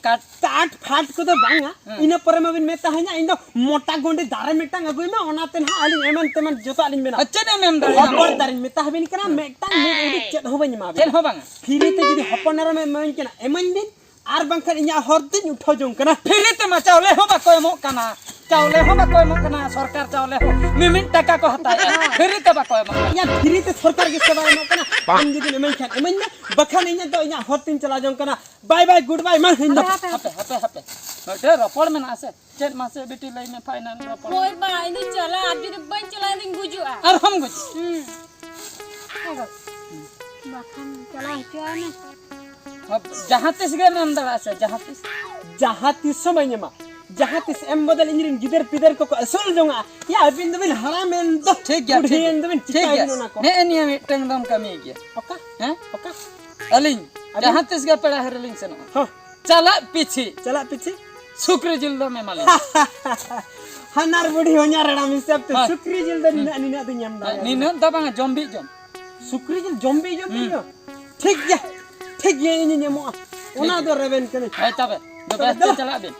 ᱠᱟᱴ ᱠᱟᱴ ᱯᱷᱟᱴ ᱠᱚᱫᱚ ᱵᱟᱝᱟ᱾ ᱦᱮᱸ᱾ ᱤᱱᱟᱹ ᱯᱚᱨᱮ ᱢᱟᱵᱤᱱ ᱢᱮᱛᱟ ᱦᱟᱹᱧᱟ, ᱤᱧ ᱫᱚ ᱢᱚᱴᱟ ᱜᱚᱸᱰᱤ ᱫᱟᱨᱮ ᱢᱤᱫᱴᱟᱝ ᱟᱹᱜᱩᱭ ᱢᱮ, ᱚᱱᱟ ᱛᱮ ᱱᱟᱦᱟᱜ ᱟᱹᱞᱤᱧ ᱮᱢᱟᱱ ᱛᱮᱢᱟᱱ ᱡᱚᱛᱚᱣᱟᱜ ᱞᱤᱧ ᱵᱮᱱᱟᱣᱟ᱾ ᱟᱨ ᱪᱮᱫ ᱮᱢ ᱮᱢ ᱫᱟᱲᱮᱭᱟᱜᱼᱟ? ᱦᱚᱯᱚᱱ ᱫᱟᱨᱮᱧ ᱢᱮᱛᱟ ᱦᱟᱹᱵᱤᱱ ᱠᱟᱱᱟ, ᱢᱤᱫᱴᱟᱝ ᱢᱤᱫ ᱩᱰᱤ ᱪᱮᱫ ᱦᱚᱸ ᱵᱟᱹᱧ ᱮᱢᱟ ᱵᱤᱱᱟ᱾ ᱪᱮᱫ ᱦᱚᱸ ᱵᱟᱝᱟ᱾ ᱯᱷᱤᱨᱤ ᱛᱮ ᱡᱩᱫᱤ ᱦᱚᱯᱚᱱ ᱮᱨᱟᱢ ᱮᱢᱟᱹᱧ ᱠᱟᱱᱟ, ᱮᱢᱟᱹᱧ ᱵᱤᱱ, ᱟᱨ ᱵᱟᱝᱠᱷᱟᱱ ᱤᱧᱟᱹᱜ ᱦᱚᱨ ᱛᱤᱧ ᱩᱴᱷᱟᱹᱣ ᱡᱚᱝ ᱠᱟᱱᱟ᱾ ᱯᱷᱤᱨᱤ ᱛᱮᱢᱟ ᱪᱟᱣᱞᱮ ᱦᱚᱸ ᱵᱟᱠᱚ ᱮᱢᱚᱜ ᱠᱟᱱᱟ, ᱪᱟᱣᱞᱮ ᱦᱚᱸ ᱵᱟᱠᱚ ᱮᱢᱚᱜ ᱠᱟᱱᱟ, ᱥᱚᱨᱠᱟᱨ ᱪᱟᱣᱞᱮ ᱦᱚᱸ ᱢᱤᱢᱤᱫ ᱴᱟᱠᱟ ᱠᱚ ᱦᱟᱛᱟᱣᱮᱫᱼᱟ, ᱯᱷᱤᱨᱤ ᱛᱮ ᱵᱟᱠᱚ ᱮᱢᱚᱜ ᱠᱟᱱᱟ᱾ ᱤᱧᱟᱹᱜ ᱯᱷᱤᱨᱤ ᱛᱮ ᱥᱚᱨᱠᱟᱨ ᱜᱮ ᱥᱮᱵᱟᱭ ᱮᱢᱚᱜ ᱠᱟᱱᱟ᱾ ᱟᱢ ᱡᱩᱫᱤᱢ ᱮᱢᱟᱹᱧ ᱠᱷᱟᱱ ᱮᱢᱟᱹᱧ ᱢᱮ, ᱵᱟᱠᱷᱟᱱ ᱤᱧᱟᱹᱜ ᱫᱚ ᱤᱧᱟᱹᱜ ᱦᱚᱨ ᱛᱤᱧ ᱪᱟᱞᱟᱣ ᱡᱚᱝ ᱠᱟᱱᱟ᱾ ᱵᱟᱭ ᱵᱟᱭ, ᱜᱩᱰ ᱵᱟᱭ, ᱢᱟ ᱤᱧ ᱫᱚ᱾ ᱦᱟᱯᱮ, ᱦᱟᱯᱮ, ᱦᱟᱯᱮ, ᱦᱟᱯᱮ᱾ ᱢᱤᱫᱴᱮᱱ ᱨᱚᱯᱚᱲ ᱢᱮᱱᱟᱜᱼᱟ ᱥᱮ? ᱪᱮᱫ ᱢᱟᱥᱮ ᱵᱤᱴᱤ ᱞᱟᱹᱭ ᱢᱮ, ᱯᱷᱟᱭᱱᱟᱞ ᱨᱚᱯᱚᱲ᱾ ᱦᱳᱭ ᱵᱟ, ᱤᱧ ᱫᱚ ᱪᱟᱞᱟᱜ, ᱟᱨ ᱡᱩᱫᱤ ᱵᱟᱹᱧ ᱪᱟᱞᱟᱜᱼᱟ, ᱤᱧ ᱫᱚᱧ ᱜᱩᱡᱩᱜᱼᱟ᱾ ᱟᱨᱦᱚᱸᱢ ᱜᱩᱡᱩᱜᱼᱟ? ᱦᱩᱸ᱾ ᱮ ᱜᱚ, ᱵᱟᱠᱷᱟᱱ ᱪᱟᱞᱟᱣ ᱦᱚᱪᱚᱣᱟᱭ ᱢᱮ᱾ ᱦᱚᱸ, ᱡᱟᱦᱟᱸ ᱛᱤᱥ ᱜᱮᱢ ᱮᱢ ᱫᱟᱲᱮᱭᱟᱜᱼᱟ ᱥᱮ, ᱡᱟᱦᱟᱸ ᱛᱤᱥ? ᱡᱟᱦᱟᱸ ᱛᱤᱥ ᱦᱚᱸ ᱵᱟᱹᱧ ᱮᱢᱟ᱾ ᱡᱟᱦᱟᱸ ᱛᱤᱥ ᱮᱢ ᱵᱚᱫᱚᱞ ᱤᱧ ᱨᱮᱱ ᱜᱤᱫᱟᱹᱨ ᱯᱤᱫᱟᱹᱨ ᱠᱚᱠᱚ ᱟᱹᱥᱩᱞ ᱡᱚᱝᱟ᱾ ᱭᱟ, ᱟᱹᱵᱤᱱ ᱫᱚᱵᱤᱱ ᱦᱟᱲᱟᱢᱮᱱ ᱫᱚ, ᱴᱷᱤᱠ ᱜᱮᱭᱟ, ᱴᱷᱤᱠ ᱵᱩᱰᱷᱤ ᱜᱮᱭᱟ᱾ ᱮᱱ ᱫᱚᱵᱤᱱ ᱴᱷᱤᱠ ᱜᱮᱭᱟ᱾ ᱪᱤᱠᱟᱹᱭᱟᱵᱤᱱ ᱚᱱᱟ ᱠᱚ? ᱱᱮᱜᱼᱮ ᱱᱤᱭᱟᱹ ᱢᱤᱫᱴᱟᱝ ᱫᱚᱢ ᱠᱟᱹᱢᱤ ᱜᱮᱭᱟ᱾ ᱚᱠᱟ? ᱦᱮᱸ? ᱚᱠᱟ? ᱟᱹᱞᱤᱧ ᱟᱹᱵᱤᱱ? ᱡᱟᱦᱟᱸ ᱛᱤᱥ ᱜᱮ ᱯᱮᱲᱟ ᱦᱤᱨᱤ ᱞᱤᱧ ᱥᱮᱱᱚᱜᱼᱟ᱾ ᱦᱚᱸ᱾ ᱪᱟᱞᱟᱜ ᱯᱤᱪᱷᱤ ᱪᱟᱞᱟᱜ ᱯᱤᱪᱷᱤ? ᱥᱩᱠᱨᱤ ᱡᱤᱞ ᱫᱚᱢ ᱮᱢᱟᱞᱤᱧᱟ᱾ ᱦᱟᱱᱟᱨ ᱵᱩᱰᱷᱤ ᱦᱚᱧᱟᱨ ᱦᱟᱲᱟᱢ ᱦᱤᱥᱟᱹᱵ ᱛᱮ ᱦᱳᱭ᱾ ᱥᱩᱠᱨᱤ ᱡᱤᱞ ᱫᱚ ᱱᱤᱱᱟᱹᱜ, ᱱᱤᱱᱟᱹᱜ ᱫᱚᱧ ᱮᱢ ᱫᱟᱲᱮᱭᱟᱜᱼᱟ᱾ ᱱᱤᱱᱟᱹᱜ ᱫᱚ ᱵᱟᱝᱟ, ᱡᱚᱢ ᱵᱤᱜ ᱡᱚᱢ᱾ ᱥᱩᱠᱨᱤ ᱡᱤᱞ ᱡᱚᱢ ᱵᱤᱜ ᱡᱚᱢ ᱵᱤᱜ ᱦᱩᱸ᱾ ᱡᱚᱢ? ᱴᱷᱤᱠ ᱜᱮᱭᱟ, ᱴᱷᱤᱠ ᱜᱮᱭᱟ, ᱤᱧᱤᱧ ᱮᱢᱚᱜᱼᱟ᱾ ᱚᱱᱟ ᱫᱚ ᱨᱮᱵᱮᱱ ᱠᱟᱹᱱᱟᱹᱧ᱾ ᱦᱳᱭ ᱛᱚᱵᱮ, ᱫᱚ ᱛᱚᱵᱮ ᱵᱮᱥ ᱛᱮ ᱫᱚ᱾ ᱪᱟᱞᱟᱜ ᱵᱤᱱ᱾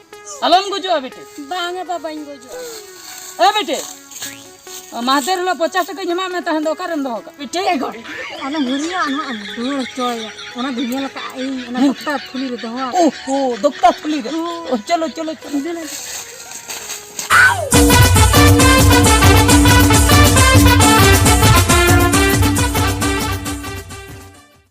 ᱟᱞᱚᱢ ᱜᱩᱡᱩᱜᱼᱟ ᱵᱤᱴᱤ᱾ ᱵᱟᱝᱟ ᱵᱟᱵᱟᱧ ᱜᱩᱡᱩᱜᱼᱟ᱾ ᱮ ᱵᱤᱴᱤ, ᱢᱟᱦᱫᱮᱨ ᱦᱤᱞᱳᱜ ᱯᱚᱪᱟᱥ ᱴᱟᱠᱟᱧ ᱮᱢᱟᱜ ᱢᱮ ᱛᱟᱦᱮᱸᱫ ᱫᱚ, ᱚᱠᱟᱨᱮᱢ ᱫᱚᱦᱚ ᱠᱟᱜᱼᱟ? ᱵᱤᱴᱤ, ᱮ ᱜᱚ, ᱟᱞᱚᱢ ᱦᱩᱨᱤᱭᱟ, ᱱᱟᱦᱟᱜ ᱮᱢ ᱨᱩᱣᱟᱹᱲ ᱦᱚᱪᱚᱭᱟ᱾ ᱚᱱᱟ ᱫᱚ ᱧᱮᱞ ᱟᱠᱟᱫ ᱤᱧ, ᱚᱱᱟ ᱦᱮᱸ᱾ ᱫᱚᱠᱛᱟ ᱛᱷᱩᱞᱤ ᱨᱮ ᱫᱚᱦᱚ ᱟᱠᱟᱫ᱾ ᱳᱦᱳ, ᱫᱚᱠᱛᱟ ᱛᱷᱩᱞᱤ ᱨᱮ᱾ ᱦᱳᱭ᱾ ᱳ, ᱪᱚᱞᱚ, ᱪᱚᱞᱚ, ᱪᱚᱞᱚ᱾ ᱫᱮᱞᱟ᱾